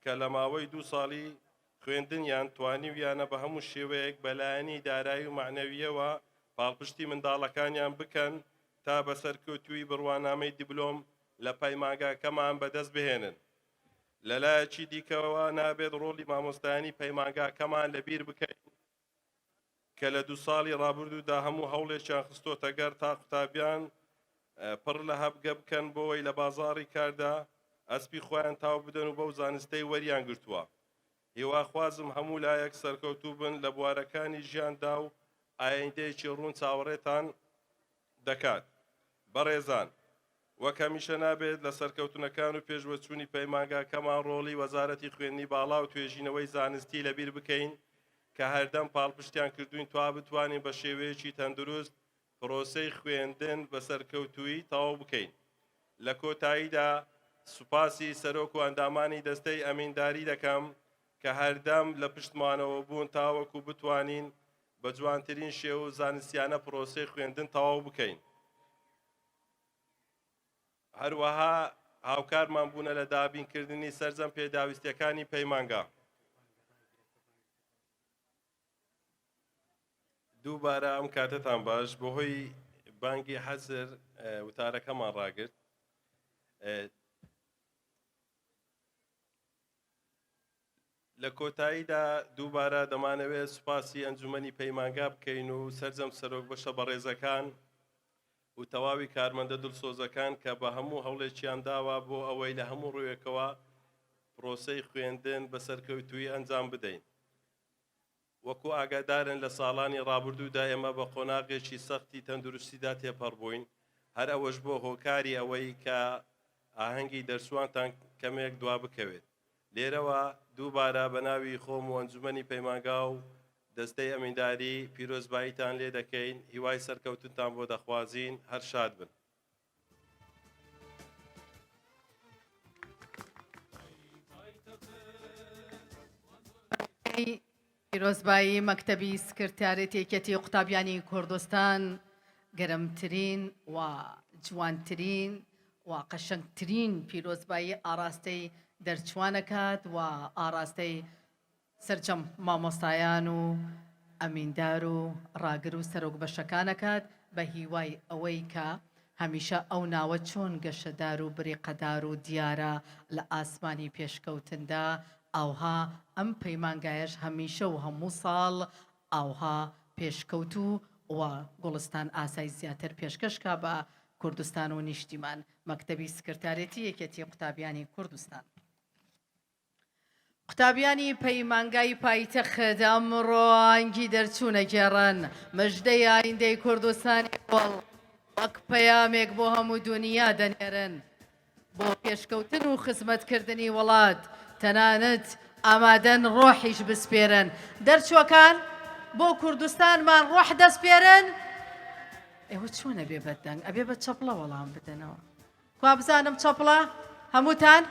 کە لە ماوەی دوو ساڵی خوێندنیان توانیویانە بە هەموو شێوەیەک بە لایەنی دارایی و مەعنەوییەوە پاڵپشتی منداڵەکانیان بکەن تا بە سەرکەوتوویی بڕوانامەی دیبلۆم لە پەیمانگاکەمان بەدەست بهێنن. لەلایەکی دیکەوە نابێت ڕۆڵی مامۆستایانی پەیمانگاکەمان لەبیر بکەین کە لە دوو ساڵی ڕابردوودا هەموو هەوڵێکیان خستۆتە گەڕ تا قوتابیان پڕ لە هەبگە بکەن بۆوەی لە بازاڕی کاردا ئەسپی خۆیان تاو بدەن و بەو زانستەی وەریان گرتووە. هیواخوازم هەموو لایەک سەرکەوتوو بن لە بوارەکانی ژیاندا و ئایندەیەکی ڕوون چاوەڕێتان دەکات. بەڕێزان، وەک هەمیشە نابێت لە سەرکەوتنەکان و پێشوەچوونی پەیمانگاکەمان ڕۆڵی وەزارەتی خوێندنی باڵا و توێژینەوەی زانستی لەبیر بکەین کە هەردەم پاڵپشتیان کردووین تا بتوانین بە شێوەیەکی تەندروست پرۆسەی خوێندن بە سەرکەوتوویی تەواو بکەین. لە کۆتاییدا سوپاسی سەرۆک و ئەندامانی دەستەی ئەمینداری دەکەم کە هەردەم لە پشتمانەوە بوون تاوەکو بتوانین بە جوانترین شێوە و زانستیانە پرۆسەی خوێندن تەواو بکەین. هەروەها هاوکارمان بوونە لە دابینکردنی سەرجەم پێداویستیەکانی پەیمانگا. دووبارە ئەم کاتەتان باش بەهۆی بانگی حەزر وتارەکەمان ڕاگرت. لە کۆتاییدا دووبارە دەمانەوێت سوپاسی ئەنجومەنی پەیمانگا بکەین و سەرجەم سەرۆک بەشە بەڕێزەکان و تەواوی کارمەندە دڵسۆزەکان کە بە هەموو هەوڵێکیان داوە بۆ ئەوەی لە هەموو ڕووێکەوە پرۆسەی خوێندن بە سەرکەوتوویی ئەنجام بدەین. وەکو ئاگادارن لە ساڵانی ڕابردوودا ئێمە بە قۆناغێکی سەختی تەندروستیدا تێپەڕبووین، هەر ئەوەش بووە هۆکاری ئەوەی کە ئاهەنگی دەرچووانتان کەمێک دوابکەوێت. لێرەوە دووبارە بە ناوی خۆم و ئەنجومەنی پەیمانگا و دەستەی ئەمینداری پیرۆزباییتان لێ دەکەین، هیوای سەرکەوتنتان بۆ دەخوازین، هەر شاد بن. پیرۆزبایی مەکتەبی سکرتاریەتی یەکێتی قوتابیانی کوردستان گەرمترین و جوانترین و قەشەنگترین پیرۆزبایی ئاراستەی دەرچوانەکات و ئاراستەی سەرجەم مامۆستایان و ئەمیندار و ڕاگر و سەرۆک بەشەکان ئەکات بە هیوای ئەوەی کە هەمیشە ئەو ناوە چۆن گەشەدار و بریقەدار و دیارە لە ئاسمانی پێشکەوتندا ئاوها ئەم پەیمانگایەش هەمیشە و هەموو ساڵ ئاوها پێشکەوتوو و گوڵستان ئاسای زیاتر پێشکەش کا بە کوردستان و نیشتیمان. مەکتەبی سکرتارێتی یەکێتی قوتابیانی کوردستان. قوتابیانی پەیمانگای پایتەخت ئەمڕۆ ئاهەنگی دەرچوون ئەگێڕن، مژدەی ئایندەی کوردستانی گوڵ وەک پەیامێک بۆ هەموو دونیا دەنێرن بۆ پێشکەوتن و خزمەتکردنی وڵات، تەنانەت ئامادەن ڕۆحیش بسپێرن. دەرچووەکان بۆ کوردستانمان ڕۆح دەسپێرن؟ ئێوە چۆن ئەبێ بە دەنگ؟ ئەبێ بە چەپڵە وەڵام بدەنەوە. کوا بزانم چەپڵە هەمووتان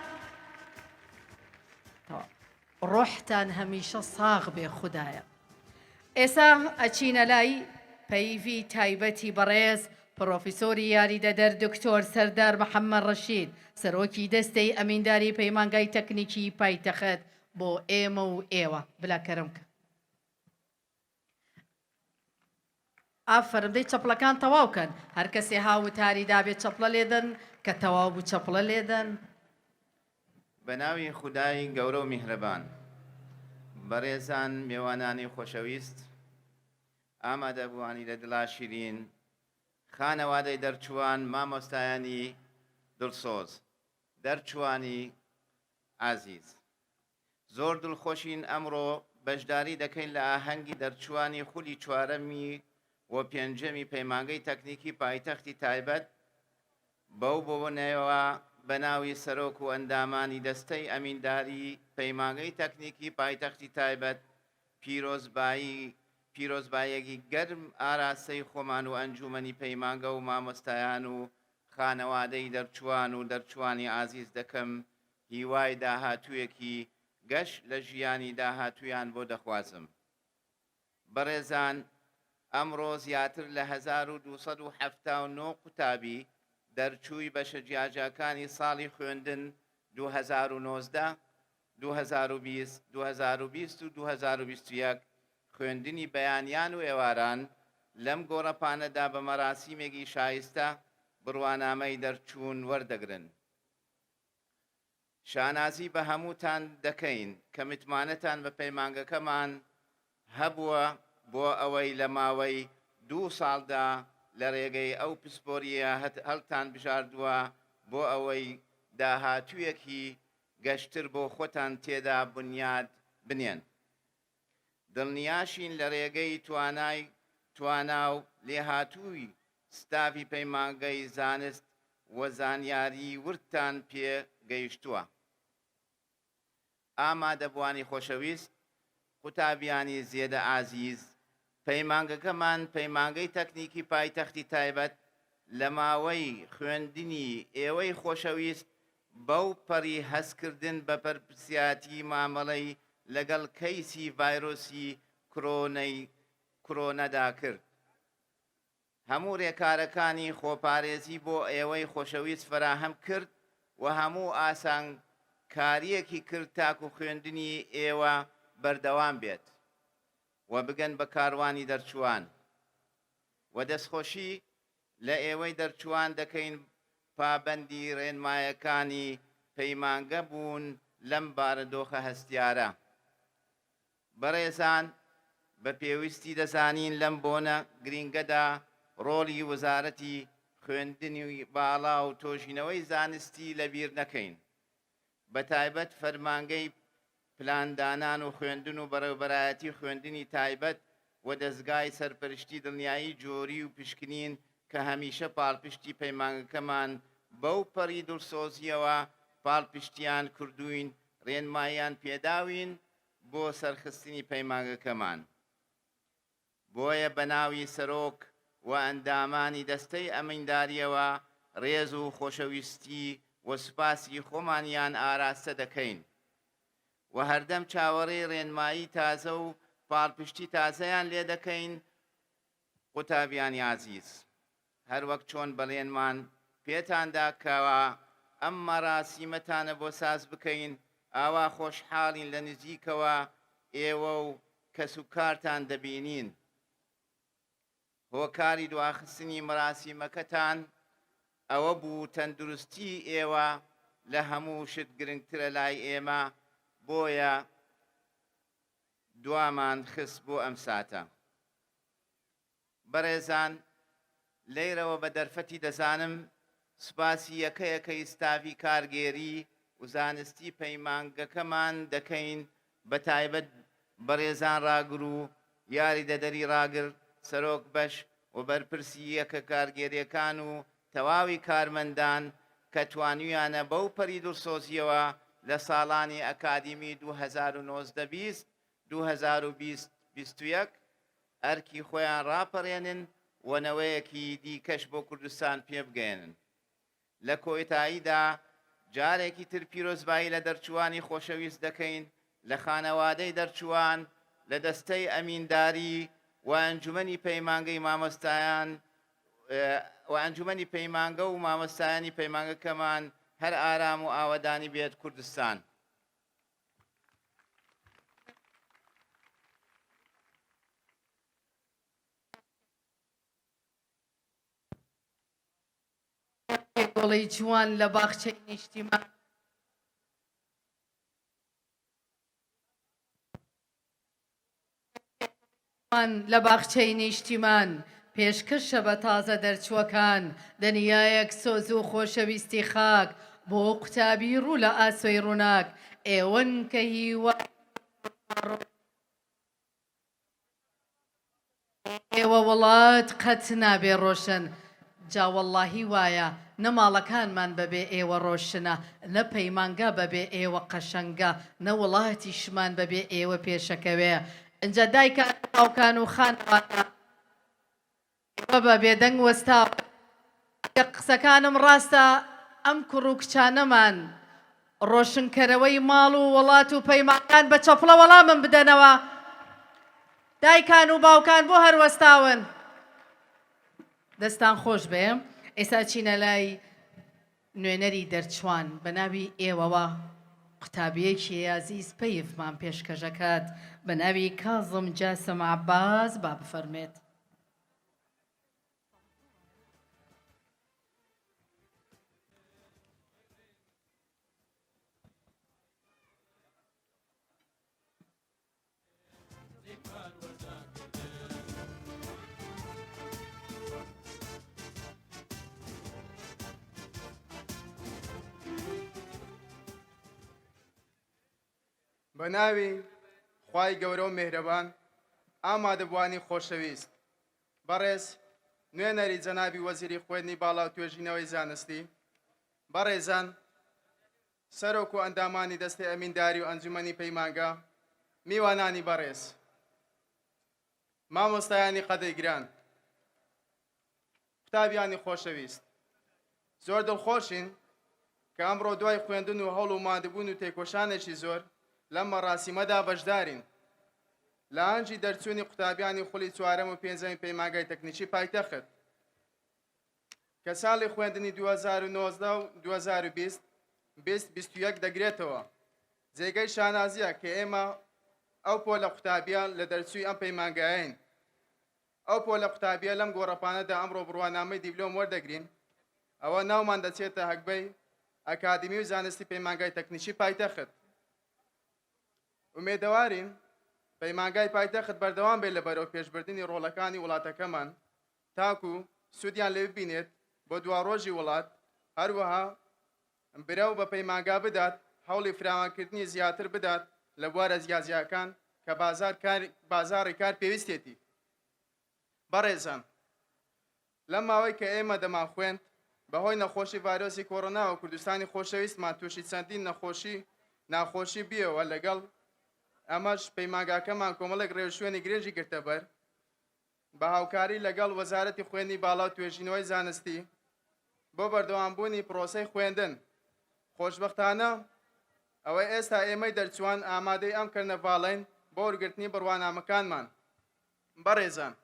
ڕۆحتان هەمیشە ساغ بێ خودایە. ئێسا ئەچینە لای پەیڤی تایبەتی بەڕێز پڕۆفیسۆری یاریدەدەر دکتۆر سەردار محەممەد ڕەشید سەرۆکی دەستەی ئەمینداری پەیمانگای تەکنیکی پایتەخت بۆ ئێمە و ئێوە بلا کەرم کە. ئافەرم دەی چەپڵەکان تەواو کەن هەر کەسێ ها وتاری دابێ چەپڵە لێدەن کە تەواو بوو چەپڵە لێدەن. بەناوی خودای گەورە و میهرەبان. بەڕێزان مێوانانی خۆشەویست، ئامادەبووانی لە دڵا شیرین، خانەوادەی دەرچووان، مامۆستایانی دڵسۆز، دەرچووانی ئازیز. زۆر دڵخۆشین ئەمڕۆ بەشداری دەکەین لە ئاهەنگی دەرچووانی خولی چوارەمی و پێنجەمی پەیمانگەی تەکنیکی پایتەختی تایبەت، بەو بۆنەیەوە بەناوی سەرۆک و ئەندامانی دەستەی ئەمینداری پەیمانگەی تەکنیکی پایتەختی تایبەت پیرۆزبایی پیرۆزباییەکی گەرم ئاراستەی خۆمان و ئەنجوومەنی پەیمانگە و مامۆستایان و خانەوادەی دەرچووان و دەرچووانی ئازیز دەکەم هیوای داهاتوویەکی گەش لە ژیانی داهاتوویان بۆ دەخوازم. بەڕێزان ئەمڕۆ زیاتر لە 1279 قوتابی دەرچووی بەشە جیاجیاکانی ساڵی خوێندن 2019. 2020، 2020 و 2021 خوێندنی بەیانیان و ئێواران لەم گۆڕەپانەدا بە مەراسیمێکی شایستە بڕوانامەی دەرچوون وەردەگرن. شانازی بە هەمووتان دەکەین کە متمانەتان بە پەیمانگەکەمان هەبووە بۆ ئەوەی لە ماوەی دوو ساڵدا لە رێگەی ئەو پسپۆرییە هەڵتان بژاردووە بۆ ئەوەی داهاتوویەکی گەشتر بۆ خۆتان تێدا بنیاد بنێن. دڵنیاشین لە رێگەی توانای توانا و لێهاتووی ستافی پەیمانگەی زانست و زانیاری وردتان پێ گەیشتووە. ئامادەبووانی خۆشەویست، قوتابیانی زێدە ئازیز، پەیمانگەکەمان پەیمانگەی تەکنیکی پایتەختی تایبەت لە ماوەی خوێندنی ئێوەی خۆشەویست بەو پەڕی هەستکردن بە پەرپرسیاتی مامەڵەی لەگەڵ کەیسی ڤایرۆسی کرۆنەی کرۆنەدا کرد. هەموو رێکارەکانی خۆپارێزی بۆ ئێوەی خۆشەویست فەراهەم کرد و هەموو ئاسانکارییەکی کرد تاکو خوێندنی ئێوە بەردەوام بێت و بگەن بە کاروانی دەرچووان و دەستخۆشی لە ئێوەی دەرچووان دەکەین پابەندی رێنمایەکانی پەیمانگە بوون لەم بارەدۆخە هەستیارە. بەڕێزان بە پێویستی دەزانین لەم بۆنە گرینگەدا ڕۆڵی وەزارەتی خوێندنی باڵا و تۆژینەوەی زانستی لەبیر نەکەین بەتایبەت فەرمانگەی پلاندانان و خوێندن و بەڕێوبەرایەتی خوێندنی تایبەت و دەزگای سەرپەرشتی دڵنیایی جۆری و پشکنین کە هەمیشە پاڵپشتی پەیمانگەکەمان بەو پەڕی دڵسۆزییەوە پاڵپشتیان کردووین ڕێنماییان پێداوین بۆ سەرخستنی پەیمانگەکەمان. بۆیە بەناوی سەرۆک و ئەندامانی دەستەی ئەمیندارییەوە ڕێز و خۆشەویستی و سوپاسی خۆمانیان ئاراستە دەکەین و هەردەم چاوەڕێی ڕێنمایی تازە و پاڵپشتی تازەیان لێدەکەین قوتابیانی ئازیز، هەروەک چۆن بەڵێنمان پێتان دا کەوا ئەم مەراسیمەتانە بۆ ساز بکەین، ئاوا خۆشحاڵین لە نزیکەوە ئێوە و کەسوکارتان دەبینین. هۆکاری دواخستنی مەراسیمەکەتان ئەوە بوو تەندروستی ئێوە لە هەموو شت گرنگترە لای ئێمە، بۆیە دوامان خست بۆ ئەم ساتە. بەڕێزان لەیرەوە بە دەرفەتی دەزانم سوپاسی یەکە یەکەی ستافی کارگێری و زانستی پەیمانگەکەمان دەکەین بە تایبەت بەڕێزان ڕاگر و یاریدەدەری ڕاگر، سەرۆک بەش و بەرپرسی یەکە کارگێریەکان و تەواوی کارمەندان کە توانیویانە بەو پەری دڵسۆزیەوە لە ساڵانی ئەکادیمی 2019 20، 2020 21 ئەرکی خۆیان ڕاپەڕێنن و نەوەیەکی دیکەش بۆ کوردستان پێبگەیەنن. لە کۆتاییدا جارێکی تر پیرۆزبایی لە دەرچووانی خۆشەویست دەکەین، لە خانەوادەی دەرچووان، لە دەستەی ئەمینداری و ئەنجومەنی پەیمانگەی مامۆستایان و ئەنجومەنی پەیمانگە و مامۆستایانی پەیمانگەکەمان هەر ئارام و ئاوەدانی بێت کوردستان. گوڵی جوان لە باخچەی نیشتیمان. لە باخچەی نیشتیمان پێشکەشە بە تازە دەرچووەکان دنیایەک سۆز و خۆشەویستی خاک بۆ قوتابی ڕوو لە ئاسۆی ڕووناک ئێوەن کە هیوا ئێوە وڵات قەت نابێ ڕۆشن جا وەڵاهی وایە نە ماڵەکانمان بەبێ ئێوە ڕۆشنە نە پەیمانگا بەبێ ئێوە قەشەنگە نە وڵاتیشمان بەبێ ئێوە پێشەکەوێ ئنجا دایکان و باوکان و خانەوادە ئێوە بە بێدەنگ وەستاون ئەگەر قسەکانم ڕاستە ئەم کوڕ و کچانەمان ڕۆشنکەرەوەی ماڵ و وڵات و پەیمانگان بە چەپڵە وەڵامم بدەنەوە دایکان و باوکان بۆ هەر وەستاون دەستان خۆش بێ ئێستا چینە لای نوێنەری دەرچوان بە ناوی ئێوەوە. قوتابیەکی ئازیز پەیڤمان پێشکەش ئەکات بە ناوی کازم جاسم عەباس با بفەرمێت. بە ناوی خوای گەورە و مێهرەبان ئامادەبووانی خۆشەویست بەڕێز نوێنەری جەنابی وەزیری خوێندنی باڵا و توێژینەوەی زانستی بەڕێزان سەرۆک و ئەندامانی دەستەی ئەمینداری و ئەنجومەنی پەیمانگا، میوانانی بەڕێز، مامۆستایانی قەدرگران، قوتابیانی خۆشەویست، زۆر دڵخۆشین کە ئەمڕۆ دوای خوێندن و هەوڵ و ماندبوون و تێکۆشانێکی زۆر لەم مەڕاسیمەدا بەشدارین لە ئاهەنگی دەرچوونی قوتابیانی خولی چوارەم و پێنجەمی پەیمانگای تەکنیکی پایتەخت. کە ساڵی خوێندنی 2019 و 2020 2021 دەگرێتەوە. جێگەی شانازییە کە ئێمە ئەو پۆلە قوتابییە لە دەرچووی ئەم پەیمانگایەین. ئەو پۆلە قوتابییە لەم گۆڕەپانەدا ئەمڕۆ بڕوانامەی دیبلۆم وەردەگرین، ئەوە ناومان دەچێتە هەگبەی ئەکادیمی و زانستی پەیمانگای تەکنیکی پایتەخت. ئومێدەوارین پەیمانگای پایتەخت بەردەوام بێت لە بەرەوپێشبردنی ڕۆڵەکانی وڵاتەکەمان تاکو سوودیان لێ ببینێت بۆ دواڕۆژی وڵات، هەروەها برەو بە پەیمانگا بدات هەوڵی فراوانکردنی زیاتر بدات لە بوارە جیاجیاکان کە بازاڕی کار پێویستێتی. بەڕێزان لەم ماوەی کە ئێمە دەمانخوێند بەهۆی نەخۆشی ڤایرۆسی کۆرۆناوە کوردستانی خۆشەویستمان تووشی چەندین نەخۆشی ناخۆشی بیەوە لەگەڵ ئەمەش پەیمانگاکەمان کۆمەڵێک ڕێوشوێنی گرنگی گرتەبەر بە هاوکاری لەگەڵ وەزارەتی خوێندنی باڵا و توێژینەوەی زانستی بۆ بەردەوامبوونی پرۆسەی خوێندن. خۆشبەختانە ئەوەی ئێستا ئێمەی دەرچووان ئامادەی ئەم کەرنەڤاڵەین بۆ وەرگرتنی بڕوانامەکانمان. بەڕێزان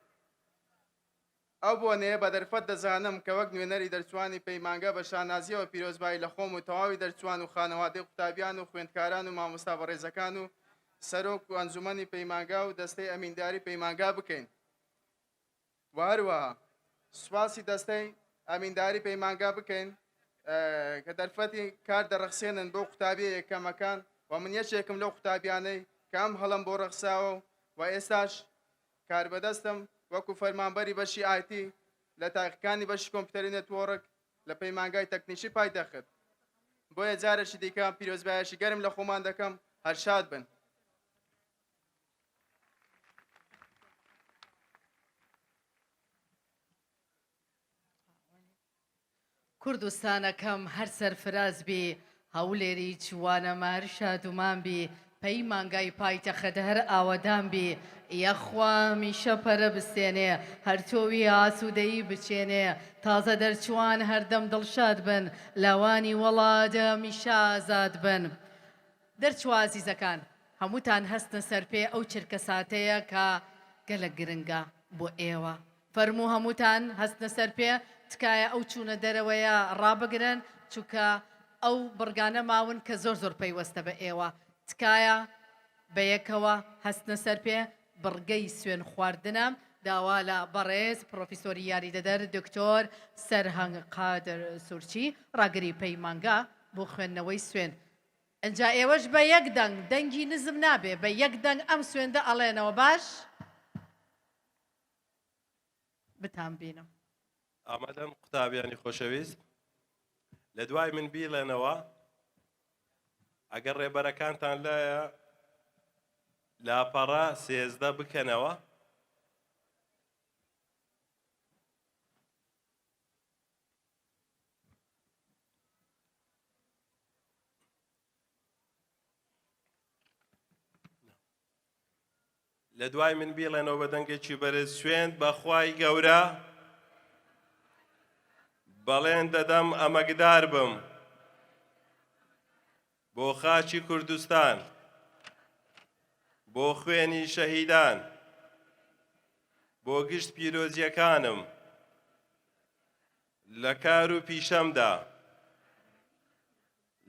ئەو بۆنەیە بە دەرفەت دەزانم کە وەک نوێنەری دەرچووانی پەیمانگە بە شانازییەوە پیرۆزبایی لە خۆم و تەواوی دەرچووان و خانەوادەی قوتابیان و خوێندکاران و مامۆستا بەڕێزەکان و سەرۆک و ئەنجومەنی پەیمانگا و دەستەی ئەمینداری پەیمانگا بکەین و هەروەها سوپاسی دەستەی ئەمینداری پەیمانگا بکەین کە دەرفەتی کار دەڕەخسێنن بۆ قوتابیە یەکەمەکان و من یەکێکم لەو قوتابیانەی کە ئەم هەڵم بۆ ڕەخساوە و ئێستاش کاربەدەستم وەکو فەرمانبەری بەشی IT لە تاقیکانی بەشی کۆمپیوتەری network لە پەیمانگای تەکنیکی پایتەخت. بۆیە جارێکی دیکە پیرۆزبایەکی گەرم لە خۆمان دەکەم، هەر شاد بن. کوردستانەکەم هەر سەرفراز بی هەولێری جوانەمار شادومان بی پەیمانگای پایتەخت هەر ئاوەدان بی یەخوا هەمیشە پەرە بستێنێ هەر تۆوی ئاسوودەیی بچێنێ تازە دەرچووان هەردەم دڵشاد بن لاوانی وەڵات هەمیشە ئازاد بن دەرچووە ئازیزەکان هەمووتان هەستنە سەرپێ ئەو چرکەساتەیە کە گەلەک گرنگە بۆ ئێوە فەرموو هەمووتان هەستنە سەر پێ، تکایە ئەو چوونە دەرەوەیە ڕابگرن، چونکە ئەو بڕگانە ماون کە زۆر زۆر پەیوەستە بە ئێوە، تکایە بەیەکەوە هەستنە سەر پێ، بڕگەی سوێن خواردنە، داوا لە بەڕێز پڕۆفیسۆری یاریدەدەر دکتۆر سەرهەنگ قادر سورچی ڕاگری پەیمانگا بۆ خوێندنەوەی سوێند ئنجا ئێوەش بە یەک دەنگ، دەنگی نزم نابێ، بە یەک دەنگ ئەم سوێندە ئەڵێنەوە باش؟ بتان بینم. ئامادەن قوتابیانی خۆشەویست لە دوای من بیڵێنەوە ئەگەر ڕێبەرەکانتان لایە لاپەڕە 13 بکەنەوە. لە دوای من بیڵێنەوە بە دەنگێکی بەرز سوێند بە خوای گەورە بەڵێن دەدەم ئەمەگدار بم بۆ خاکی کوردستان بۆ خوێنی شەهیدان بۆ گشت پیرۆزیەکانم لە کار و پیشەمدا.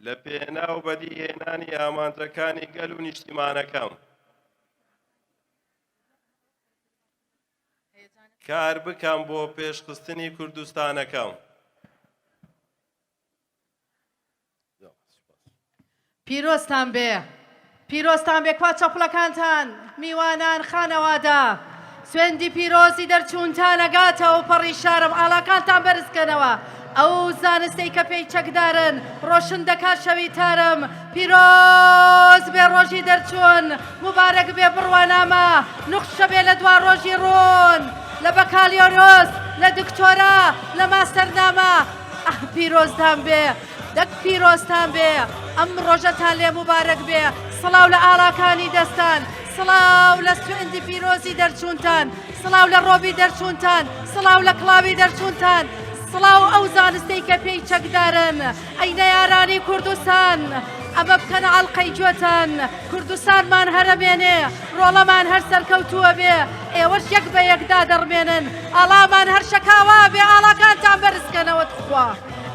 لە پێناو بەدیهێنانی ئامانجەکانی گەل و نیشتیمانەکەم. کار بکەم بۆ پێشخستنی کوردستانەکەم. پیرۆزتان بێ پیرۆزتان بێ کوا چەپڵەکانتان میوانان خانەوادە سوێندی پیرۆزی دەرچوونتان ئەگاتە ئەوپەڕی شارم ئاڵاکانتان بەرز کەنەوە ئەو زانستەی کە پێی چەکدارن ڕۆشن دەکات شەوی تارم پیرۆز بێ ڕۆژی دەرچوون موبارەک بێ بڕوانامە نوخشە بێ لە دوا ڕۆژی ڕوون لە بەکالیۆرۆس لە دکتۆرا لە ماستەرنامە ئاه پیرۆزتان بێ دەک پیرۆزتان بێ ئەم ڕۆژەتان لێ موبارەک بێ سڵاو لە ئاڵاکانی دەستان سڵاو لە سوێندی پیرۆزی دەرچوونتان سڵاو لە ڕۆبی دەرچوونتان سڵاو لە کڵاوی دەرچوونتان سڵاو ئەو زانستەی کە پێی چەکدارن ئەی نەیارانی کوردستان ئەمە بکەنە ئەڵقەی گوێتان کوردستانمان هەرەمێنێ ڕۆڵەمان هەر سەرکەوتووە بێ ئێوەش یەک بە یەک دادەڕمێنن ئاڵامان هەر شەکاوا بێ ئاڵاکانتان بەرزکەنەوە تخوا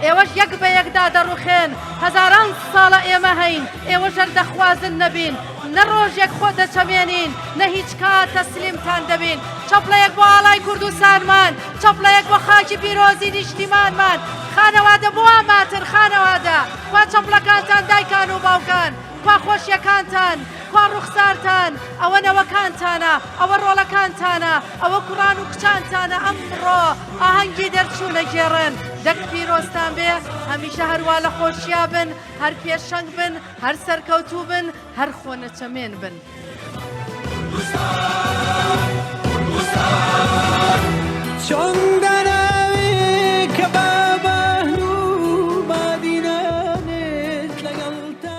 ئێوەش یەک بە یەک دادەڕوخێن هەزاران ساڵە ئێمە هەین ئێوەش هەر دەخوازن نەبین نە ڕۆژێک خۆ دەچەمێنین نە هیچ کات تەسلیمتان دەبین چەپڵەیەک بۆ ئاڵای کوردستانمان چەپڵەیەک بۆ خاکی پیرۆزی نیشتیمانمان خانەوادە بۆ ماتن خانەوادە کوا چەپڵەکانتان دایکان و باوکان کوا خۆشیەکانتان کوا ڕوخسارتان ئەوە نەوەکانتانە ئەوە ڕۆڵەکانتانە ئەوە کوڕان و کچانتانە ئەمڕۆ ئاهەنگی دەرچوونە گێڕن دەک پیرۆزتان بێ هەمیشە هەروا لە خۆشیا بن هەر پێشەنگ بن هەر سەرکەوتوو بن هەر خۆنەچەمێن بن. چۆن داناوێ کە بابان و بادینانێت لەگەڵتا.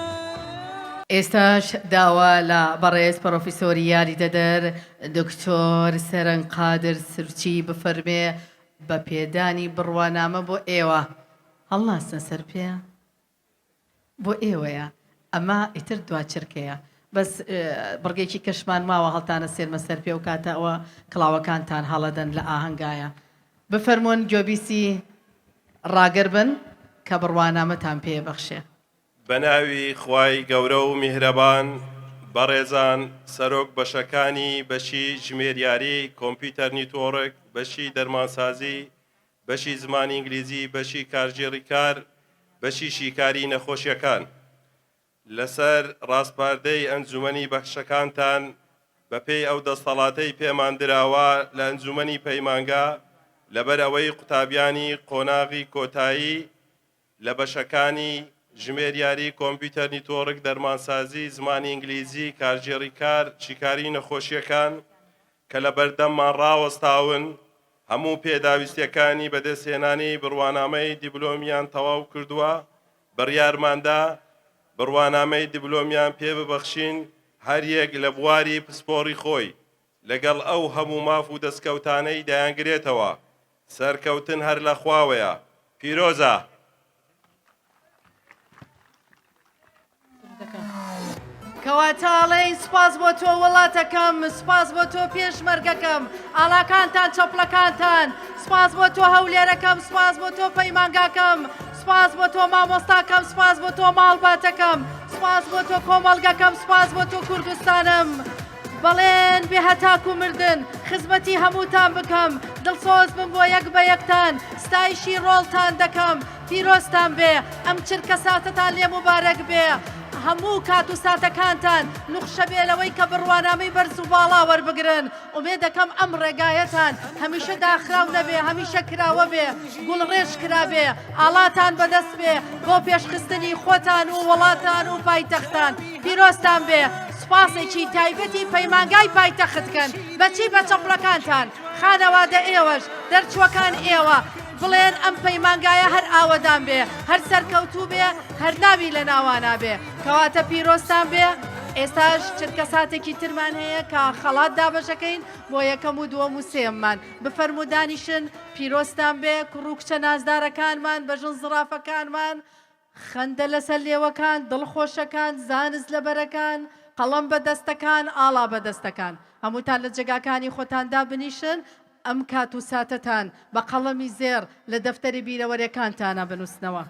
ئێستاش داوا لە بەڕێز پڕۆفیسۆری یاریدەدەر دکتۆر سەرەنگ قادر سرچی بفەرمێ بە پێدانی بڕوانامە بۆ ئێوە هەڵناسنە سەر پێ؟ بۆ ئێوەیە ئەمە ئیتر دوا چرکەیە بەس بڕگێکی کەشمان ماوە هەڵتانە سێنمە سەر پێ و کاتە ئەوە کڵاوەکانتان هەڵەدەن لە ئاهەنگایە بفەرموون گۆبیسی ڕاگەر بن کە بڕوانامەتان پێ بەخشێ. بەناوی خوای گەورە و میهرەبان بەڕێزان سەرۆک بەشەکانی بەشی ژمێریاری، computer network، بەشی دەرمانسازی، بەشی زمانی ئینگلیزی، بەشی کارگێڕی کار، بەشی شیکاری نەخۆشیەکان. لەسەر ڕاسپاردەی ئەنجومەنی بەشەکانتان بەپێی ئەو دەستەڵاتەی پێمان دراوە لە ئەنجومەنی پەیمانگا لەبەر ئەوەی قوتابیانی قۆناغی کۆتایی لە بەشەکانی، ژمێریاری، computer network، دەرمانسازی، زمانی ئینگلیزی، کارگێڕی کار، شیکاری نەخۆشییەکان، کە لە بەردەممان ڕاوەستاون، هەموو پێداویستییەکانی بەدەستهێنانی بڕوانامەی دیبلۆمیان تەواو کردووە، بڕیارماندا بڕوانامەی دیبلۆمیان پێ ببەخشین، هەریەک لە بواری پسپۆڕی خۆی، لەگەڵ ئەو هەموو ماف و دەستکەوتانەی دەیانگرێتەوە. سەرکەوتن هەر لە خواوەیە. پیرۆزە. کەواتە ئەڵێین سوپاس بۆ تۆ وڵاتەکەم، سوپاس بۆ تۆ پێشمەرگەکەم، ئاڵاکانتان چەپڵەکانتان، سوپاس بۆ تۆ هەولێرەکەم، سوپاس بۆ تۆ پەیمانگاکەم، سوپاس بۆ تۆ مامۆستاکەم، سوپاس بۆ تۆ ماڵباتەکەم، سوپاس بۆ تۆ کۆمەڵگەکەم، سوپاس بۆ تۆ کوردستانم. بەڵێن بێ هەتاکو مردن خزمەتی هەمووتان بکەم، دڵسۆز بم بۆ یەک بە یەکتان، ستایشی ڕۆڵتان دەکەم، پیرۆزتان بێ، ئەم چرکە ساتەتان لێ موبارەک بێ، هەموو کات و ساتەکانتان نوخشە بێ لەوەی کە بڕوانامەی بەرز و باڵا وەربگرن، ئومێد دەکەم ئەم ڕێگایەتان هەمیشە داخراو نەبێ، هەمیشە کراوە بێ، گوڵڕێژ کرابێ، ئاڵاتان بەدەست بێ بۆ پێشخستنی خۆتان و وڵاتان و پایتەختان. پیرۆزتان بێ، سوپاسێکی تایبەتی پەیمانگای پایتەخت کەن، بەچی بە چەپڵەکانتان، خانەوادە ئێوەش، دەرچووەکان ئێوە، بڵێن ئەم پەیمانگایە هەر ئاوەدان بێ، هەر سەرکەوتوو بێ، هەر ناوی لە ناوانا بێ. کەواتە پیرۆزتان بێ، ئێستاش چرکەساتێکی ترمان هەیە کە خەڵات دابەشەکەین بۆ یەکەم و دووەم و سێیەممان. بفەرموو دانیشن، پیرۆزتان بێ، کوڕ و کچە نازدارەکانمان، بەژن زڕافەکانمان، خەندە لەسەر لێوەکان، دڵ خۆشەکان، زانست لە بەرەکان، قەڵەم بە دەستەکان، ئاڵا بە دەستەکان. هەمووتان لە جێگاکانی خۆتان دابنیشن، ئەم کات و ساتەتان بە قەڵەمی زێڕ لە دەفتەری بیرەوەرێکانتانا بنووسنەوە.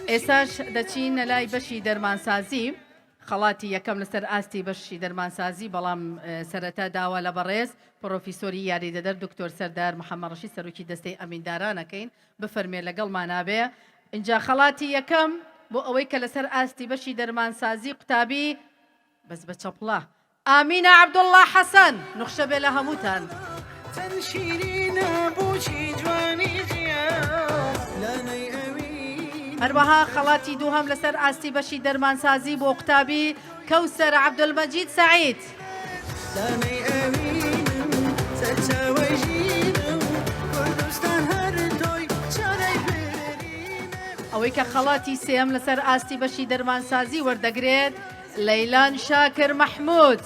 ئێستاش دەچینە لای بەشی دەرمانسازی، خەڵاتی یەکەم لەسەر ئاستی بەشی دەرمانسازی، بەڵام سەرەتا داوا لە بەڕێز پڕۆفیسۆری یاریدەدەر دکتۆر سەردار محەمەد ڕەشید سەرۆکی دەستەی ئەمینداران ئەکەین بفەرمێ لەگەڵمانا بێ. ئینجا خەڵاتی یەکەم بۆ ئەوەی کە لەسەر ئاستی بەشی دەرمانسازی قوتابی بەس بە چەپڵە ئامینە عەبدوڵڵا حەسەن نوخشە بێ لە هەمووتان. چەند شیرینە بۆچی جوانی جیان لانەی ئەوین. هەروەها خەڵاتی دووهەم لەسەر ئاستی بەشی دەرمانسازی بۆ قوتابی کەوسەر عەبدولمەجید سەعید. لانەی ئەوینم سەرچاوەی ژینم کوردستان هەر تۆی چارەی برینم. ئەوەی کە خەڵاتی سێیەم لەسەر ئاستی بەشی دەرمانسازی وەردەگرێت لەیلان شاکر مەحمود.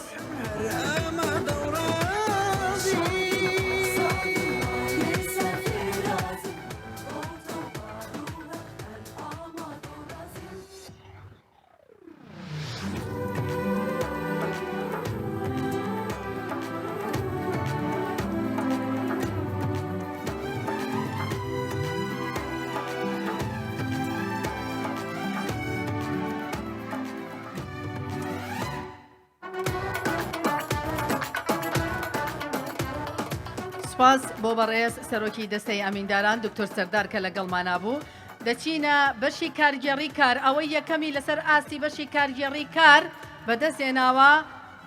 سوپاس بۆ بەڕێز سەرۆکی دەستەی ئەمینداران دکتۆر سەردار کە لەگەڵمانا بوو. دەچینە بەشی کارگێڕی کار، ئەوەی یەکەمی لەسەر ئاستی بەشی کارگێڕی کار بەدەست هێناوە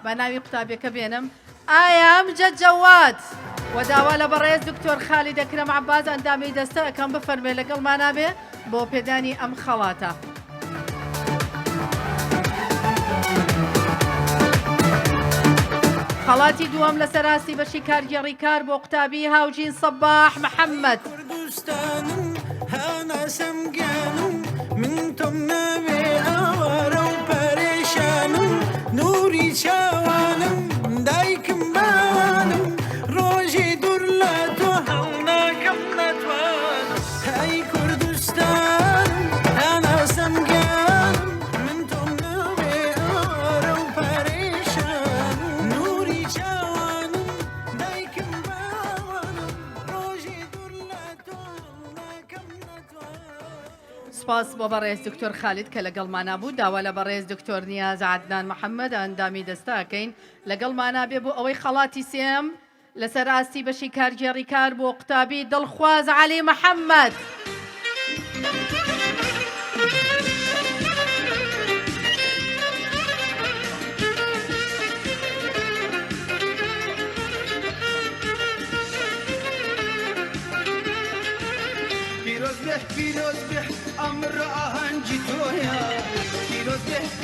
با ناوی قوتابیەکە بێنم ئایا ئەمجەد جەواد وە داوا لە بەڕێز دکتۆر خالید ئەکرەم عەباس ئەندامی دەستە ئەکەم بفەرمێ لەگەڵمانا بێ بۆ پێدانی ئەم خەڵاتە. خەڵاتی دووەم لەسەر ئاستی بەشی کارگێڕی کار بۆ قوتابی هاوژین سەباح محەممەد. کوردستانم هەناسەم گیانم من تۆم ناوێ ئاوارە و پەرێشانم نوری چاوانم دایکم باوانم ڕۆژی دوور لە تۆ هەڵناکەم ناتوانم ئەی کوردستانم هەناسەم گیانم من تۆم ناوێ ئاوارە و پەرێشانم نوری چاوانم دایکم باوانم سوپاس بۆ بەڕێز دکتۆر خالید کە لەگەڵمانا بوو، داوا لە بەڕێز دکتۆر نیاز عەدنان محەمەد ئەندامی دەستە ئەکەین لەگەڵمانا بێ بۆ ئەوەی خەڵاتی سێیەم لەسەر ئاستی بەشی کارگێڕی کار بۆ قوتابی دڵخواز عەلی محەمەد.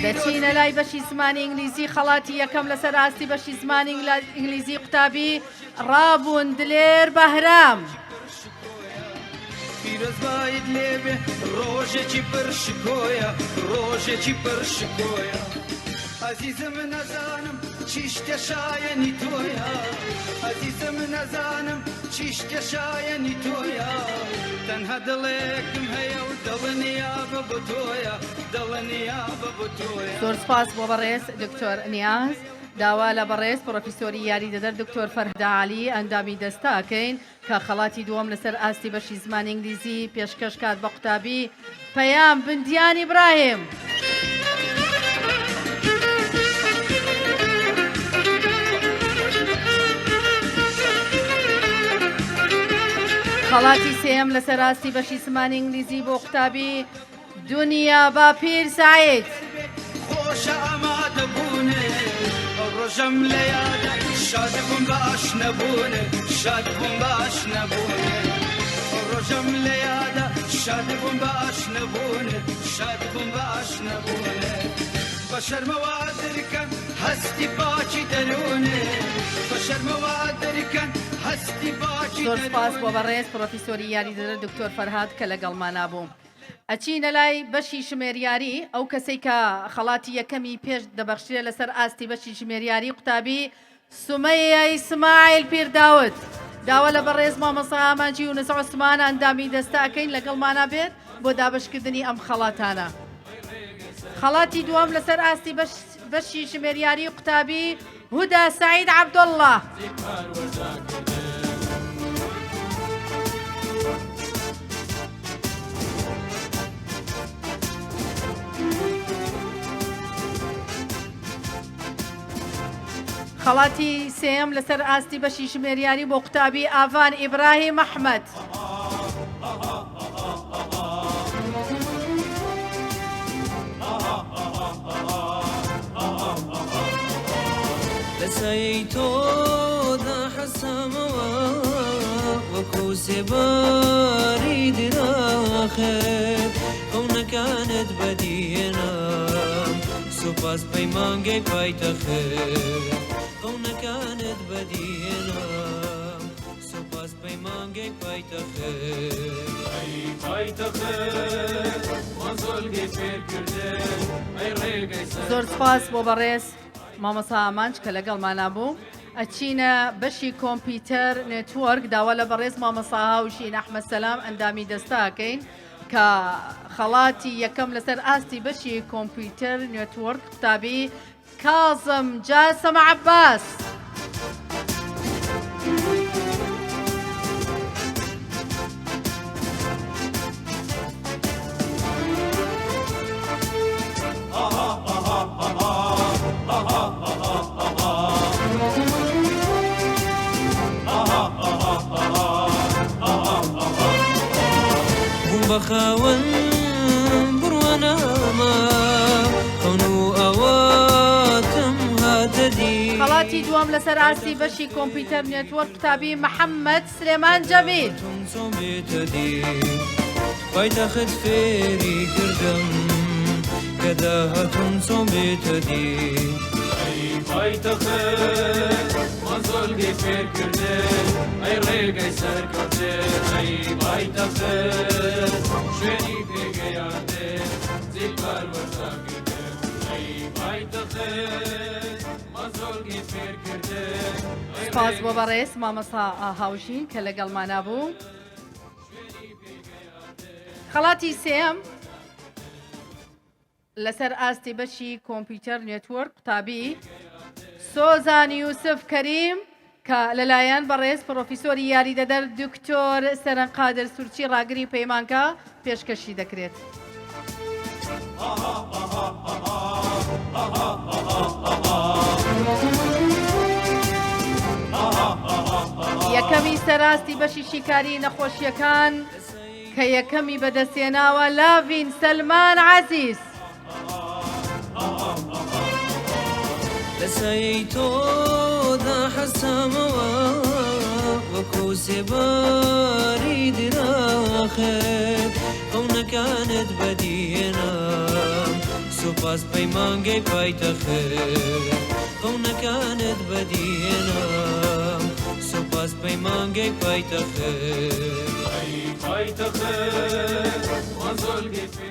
دەچینە لای بەشی زمانی ئینگلیزی خەڵاتی یەکەم لەسەر ئاستی بەشی زمانی ئینگلیزی قوتابی ڕابوون دلێر بەهرام. پیرۆزبایت لێبێ ڕۆژێکی پڕ شکۆیە ڕۆژێکی پڕ شکۆیە ئەزیزم نەزانم چی شتێ شایەنی تۆیە ئەزیزم نەزانم چی شتێ شایەنی تۆیە تەنها دڵێکم هەیە و دڵنیابە بۆ تۆیە دڵنیابە بۆ تۆیە. زۆر سوپاس بۆ بەڕێز دکتۆر نیاز. داوا لە بەڕێز پڕۆفیسۆری یاریدەدەر دکتۆر فەرهاد عەلی ئەندامی دەستە ئەکەین کە خەڵاتی دووەم لەسەر ئاستی بەشی زمانی ئینگلیزی پێشکەش کات بە قوتابی پەیام بندیان ئیبراهیم. خەڵاتی سێیەم لەسەر ئاستی بەشی زمانی ئینگلیزی بۆ قوتابی دونیا باپیر سەعید. خۆشە ئامادەبوونێ ئەو ڕۆژەم لە یادە شاد بووم بە ئاشنەبوونێ شاد بووم بە ئاشنەبوونێ ئەو ڕۆژەم لە یادە شاد بووم بە ئاشنەبوونێ شاد بووم بە ئاشنەبوونێ بە شەرمەوە درکەن هەستی پاکی دەروونێ بە شەرمەوە درکەن هەستی پاکی زۆر سپاس بۆ دەروونێ. بەڕێز پڕۆفیسۆری یاریدەدەر دکتۆر فەرهاد کە لەگەڵمانا بوو. ئەچینە لای بەشی ژمێریاری، ئەو کەسەی کە خەڵاتی یەکەمی پێش دەبەخشرێ لەسەر ئاستی بەشی ژمێریاری قوتابی سومەیە ئیسماعیل پیرداود. داوا لە بەڕێز مامۆستا ئامانج یونس عوسمان ئەندامی دەستە ئەکەین لەگەڵمانا بێت بۆ دابەشکردنی ئەم خەڵاتانە. خەڵاتی دووەم لەسەر ئاستی بەشی ژمێریاری قوتابی هودا سەعید عەبدوڵڵا. خەڵاتی سێیەم لەسەر ئاستی بەشی ژمێریاری بۆ قوتابی ئاڤان ئیبراهیم ئەحمەد. لە سایەی تۆدا حەسامەوە وەکو سێباری دراخت خەونەکانت بەدیهێنام سوپاس پەیمانگەی پایتەخت خەونەکانت بەدیهێنام سوپاس پەیمانگەی پایتەخت. ئەی پایتەخت مەزۆلگەی فێرکردن ئەی ڕێگەی زۆر سپاس بۆ بەڕێز مامۆستا ئامانج کە لەگەڵمانا بوو. ئەچینە بەشی computer network داوا لە بەڕێز مامۆستا هاوژین ئەحمەد سەلام ئەندامی دەستە ئەکەین کە خەڵاتی یەکەم لەسەر ئاستی بەشی computer network قوتابی کازم جاسم عەباس. بووم بە خاوەن بڕوانامە خەون و ئاواتم هاتە دی. خەڵاتی دووەم لەسەر ئاستی بەشی computer network قوتابی محەممەد سلێمان جەمیل. تۆم چۆن بێتە دی پایتەخت فێری کردم کە داهاتووم چۆن بێتە دی. ئەی پایتەخت مەزۆلگەی فێرکردن ئەی ڕێگەی سەرکەوتن ئەی پایتەخت شوێنی پێگەیاندن جێی پەروەردەکردن ئەی پایتەخت مەزۆلگەی فێرکردن ئەی سوپاس بۆ بەڕێز مامۆستا هاوژین کە لەگەڵمانا بوو. خەڵاتی سێیەم لەسەر ئاستی بەشی computer network قوتابی سۆزان یوسف کەریم کە لەلایەن بەڕێز پڕۆفیسۆری یاریدەدەر دکتۆر سەرەنگ قادر سورچی ڕاگری پەیمانگا پێشکەشی دەکرێت. یەکەمی سەراستی بەشی شیکاری نەخۆشیەکان کە یەکەمی بەدەستهێناوە لاڤین سەلمان عەزیز. لە سایەی تۆدا حەسامەوە وەکو سێباری دراخت خەونەکانت بەدیهێنام سوپاس پەیمانگەی پایتەخت خەونەکانت بەدیهێنام سوپاس پەیمانگەی پایتەخت.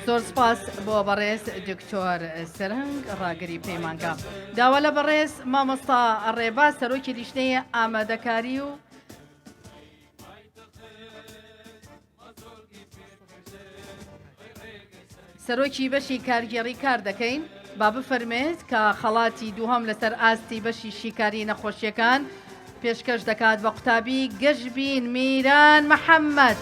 زۆر سپاس بۆ بەڕێز دکتۆر سەرهەنگ ڕاگری پەیمانگا. داوا لە بەڕێز مامۆستا ڕێباز سەرۆکی لیژنەی ئامادەکاری و سەرۆکی بەشی کارگێڕی کار دەکەین با بفەرمێت کە خەڵاتی دووهەم لەسەر ئاستی بەشی شیکاری نەخۆشیەکان پێشکەش دەکات بە قوتابی گەشبین میران محەممەد.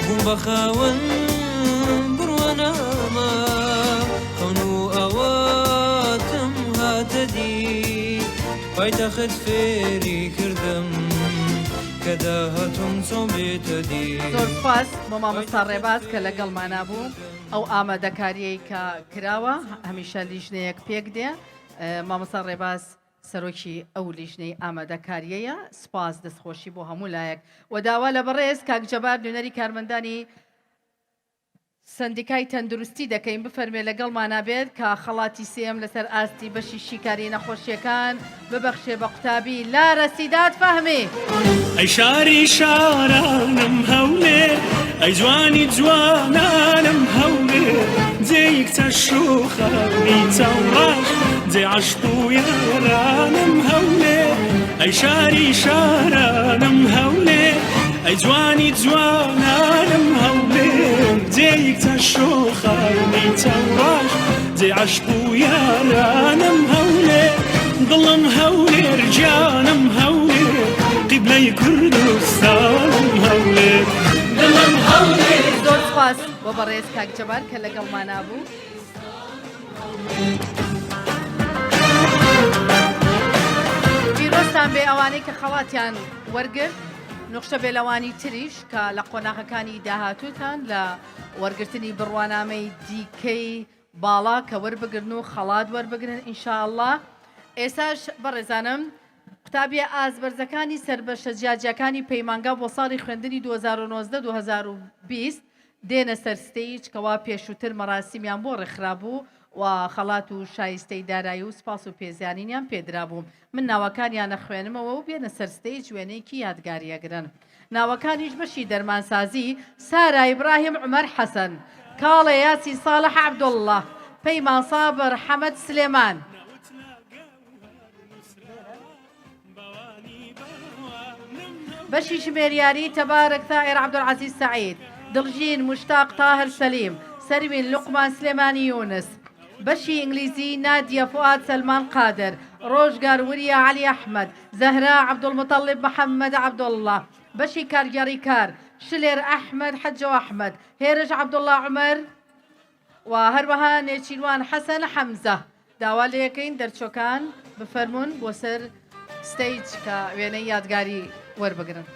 بووم بە خاوەن بڕوانامە خەون و ئاواتم هاتە دی پایتەخت فێری کردم کە داهاتووم چۆن بێتە دی. زۆر سوپاس بۆ مامۆستا ڕێباز کە لەگەڵمانا بوو ئەو ئامادەکاریەی کە کراوە هەمیشە لیژنەیەک پێک دێ مامۆستا ڕێباز سەرۆکی ئەو لیژنەی ئامادەکاریەیە سوپاس دەستخۆشی بۆ هەموو لایەک و داوا لە بەڕێز کاک جەبار نوێنەری کارمەندانی سەندیکای تەندروستی دەکەین بفەرمێ لەگەڵمانا بێت کە خەڵاتی سێیەم لەسەر ئاستی بەشی شیکاری نەخۆشیەکان ببەخشێ بە قوتابی لارە سیداد فەهمی. ئەی شاری شارانم هەولێر ئەی جوانی جوانانم هەولێر جێی کچە شوخانی چاوڕەش جێ عەشق و یارانم هەولێر ئەی شاری شارانم هەولێر ئەی جوانی جوانانم هەولێر جێی کچە شۆخانی چاوڕەش جێ عەشق و یارانم هەولێر. دڵم هەولێر گیانم هەولێر قیبلەی کوردستانم هەولێر دڵم هەولێر. زۆر سوپاس بۆ بەڕێز کاک جەبار کە لەگەڵمانا بوو. پیرۆزتان بێ ئەوانەی کە خەڵاتیان وەرگرت نوخشە بێ لەوانی تریش کە لە قۆناغەکانی داهاتووتان لە وەرگرتنی بڕوانامەی دیکەی باڵا کە وەربگرن و خەڵات وەربگرن ان شاء اللە ئێستاش بەڕێزانم قوتابیە ئاست بەرزەکانی سەر بەشە جیاجیاکانی پەیمانگا بۆ ساڵی خوێندنی 2019 2020 دێنە سەر stage کەوا پێشووتر مەراسیمیان بۆ ڕێکخرابوو و خەڵات و شایستەی دارایی و سپاس و پێزانینیان پێدرابوو من ناوەکانیان ئەخوێنمەوە و بێنە سەر stage وێنەیەکی یادگاری ئەگرن ناوەکانیش بەشی دەرمانسازی، سارا ئیبراهیم عومەر حەسەن، کاڵێ یاسین ساڵح عەبدوڵڵا، پەیمان سابر حەمەد سلێمان. بەشی ژمێریاری، تەبارک ثائر عەبدولعەزیز سەعید، دڵژین موشتاق تاهر سەلیم، سەروین لوقمان سلێمانی یونس. بەشی ئینگلیزی، نادیە فوئاد سەلمان قادر، ڕۆژگار وریا عەلی ئەحمەد، زەهرا عەبدولموتەڵیب محەمەد عەبدوڵڵا، بەشی کارگێڕی کار، شلێر ئەحمەد حەجۆ ئەحمەد، هێرش عەبدوڵڵا عومەر و هەروەها نێچیروان حەسەن حەمزە. داوا لێکەین دەرچووەکان بفەرموون بۆ سەر stage کە وێنەی یادگاری وەربگرن.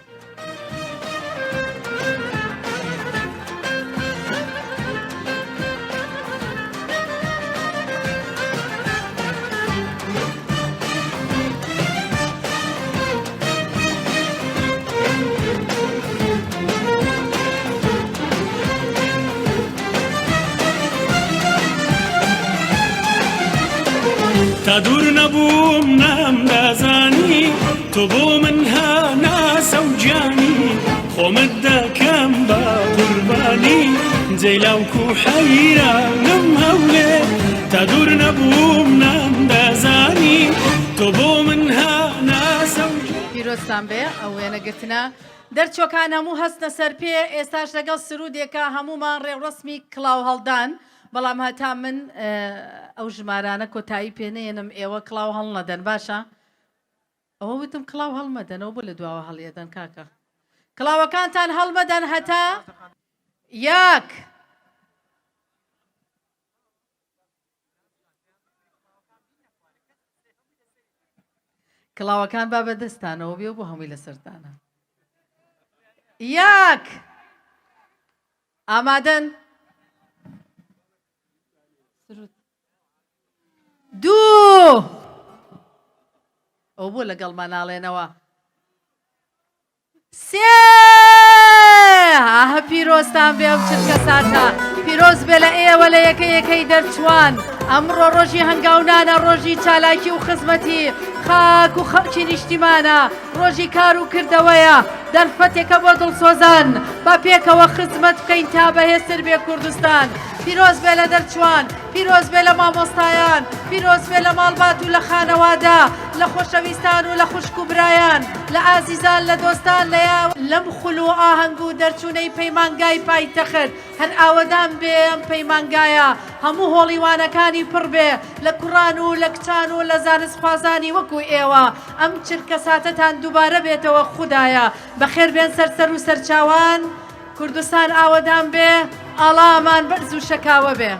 تا دوور نەبووم نامدەزانی تۆ بۆ من هەناسە و گیانی خۆمت دەکەم بە قوربانی جەیلاوک و حەیرانم هەولێ تا دوور نەبووم نامدەزانی تۆ بۆ من هەناسە و پیرۆزتان بێ ئەو وێنەگرتنە. دەرچوەکان هەموو هەستنە سەر پێ ئێستاش لەگەڵ سرودێکا هەموومان ڕێوڕەسمی کڵاو هەڵدان بەڵام هەتا من ئەو ژمارانە کۆتایی پێ نەیەنم ئێوە کڵاو هەڵنەدەن باشە ئەوە وتم کڵاو هەڵمەدەنەوە بۆ لە دواوە هەڵیەدەن کاکە کڵاوەکانتان هەڵمەدەن هەتا یەک. کڵاوەکان با بەدەستانەوە بێ و بۆ هەمووی لەسەرتانە یەک ئامادەن دوو ئەو بۆ لەگەڵمان ناڵێنەوە سێ ئاه پیرۆزتان بێ ئەم چرکە ساتە پیرۆز بێ لە ئێوە لە یەکە یەکەی دەرچوان ئەمڕۆ ڕۆژی هەنگاونانە ڕۆژی چالاکی و خزمەتی خاک و خەڵکی نیشتیمانە ڕۆژی کار و کردەوەیە دەرفەتێکە بۆ دڵسۆزان با پێکەوە خزمەت بکەین تا بەهێزتر بێ کوردستان پیرۆز بێ لە دەرچوان پیرۆز بێ لە مامۆستایان پیرۆز بێ لە ماڵبات و لە خانەوادە لە خۆشەویستان و لە خوشک و برایان لە ئازیزان لە دۆستان لە لەم خول و ئاهەنگ و دەرچوونەی پەیمانگای پایتەخت هەر ئاوەدان بێ ئەم پەیمانگایە هەموو هۆڵی وانەکانی پڕ بێ لە کوڕان و لە کچان و لە زانستخوازانی وەکو ئێوە ئەم چرکەساتەتان دووبارە بێتەوە خودایە بەخێر بێن سەر سەر و سەرچاوان کوردستان ئاوەدان بێ ئاڵامان بەرز و شەکاوە بێ.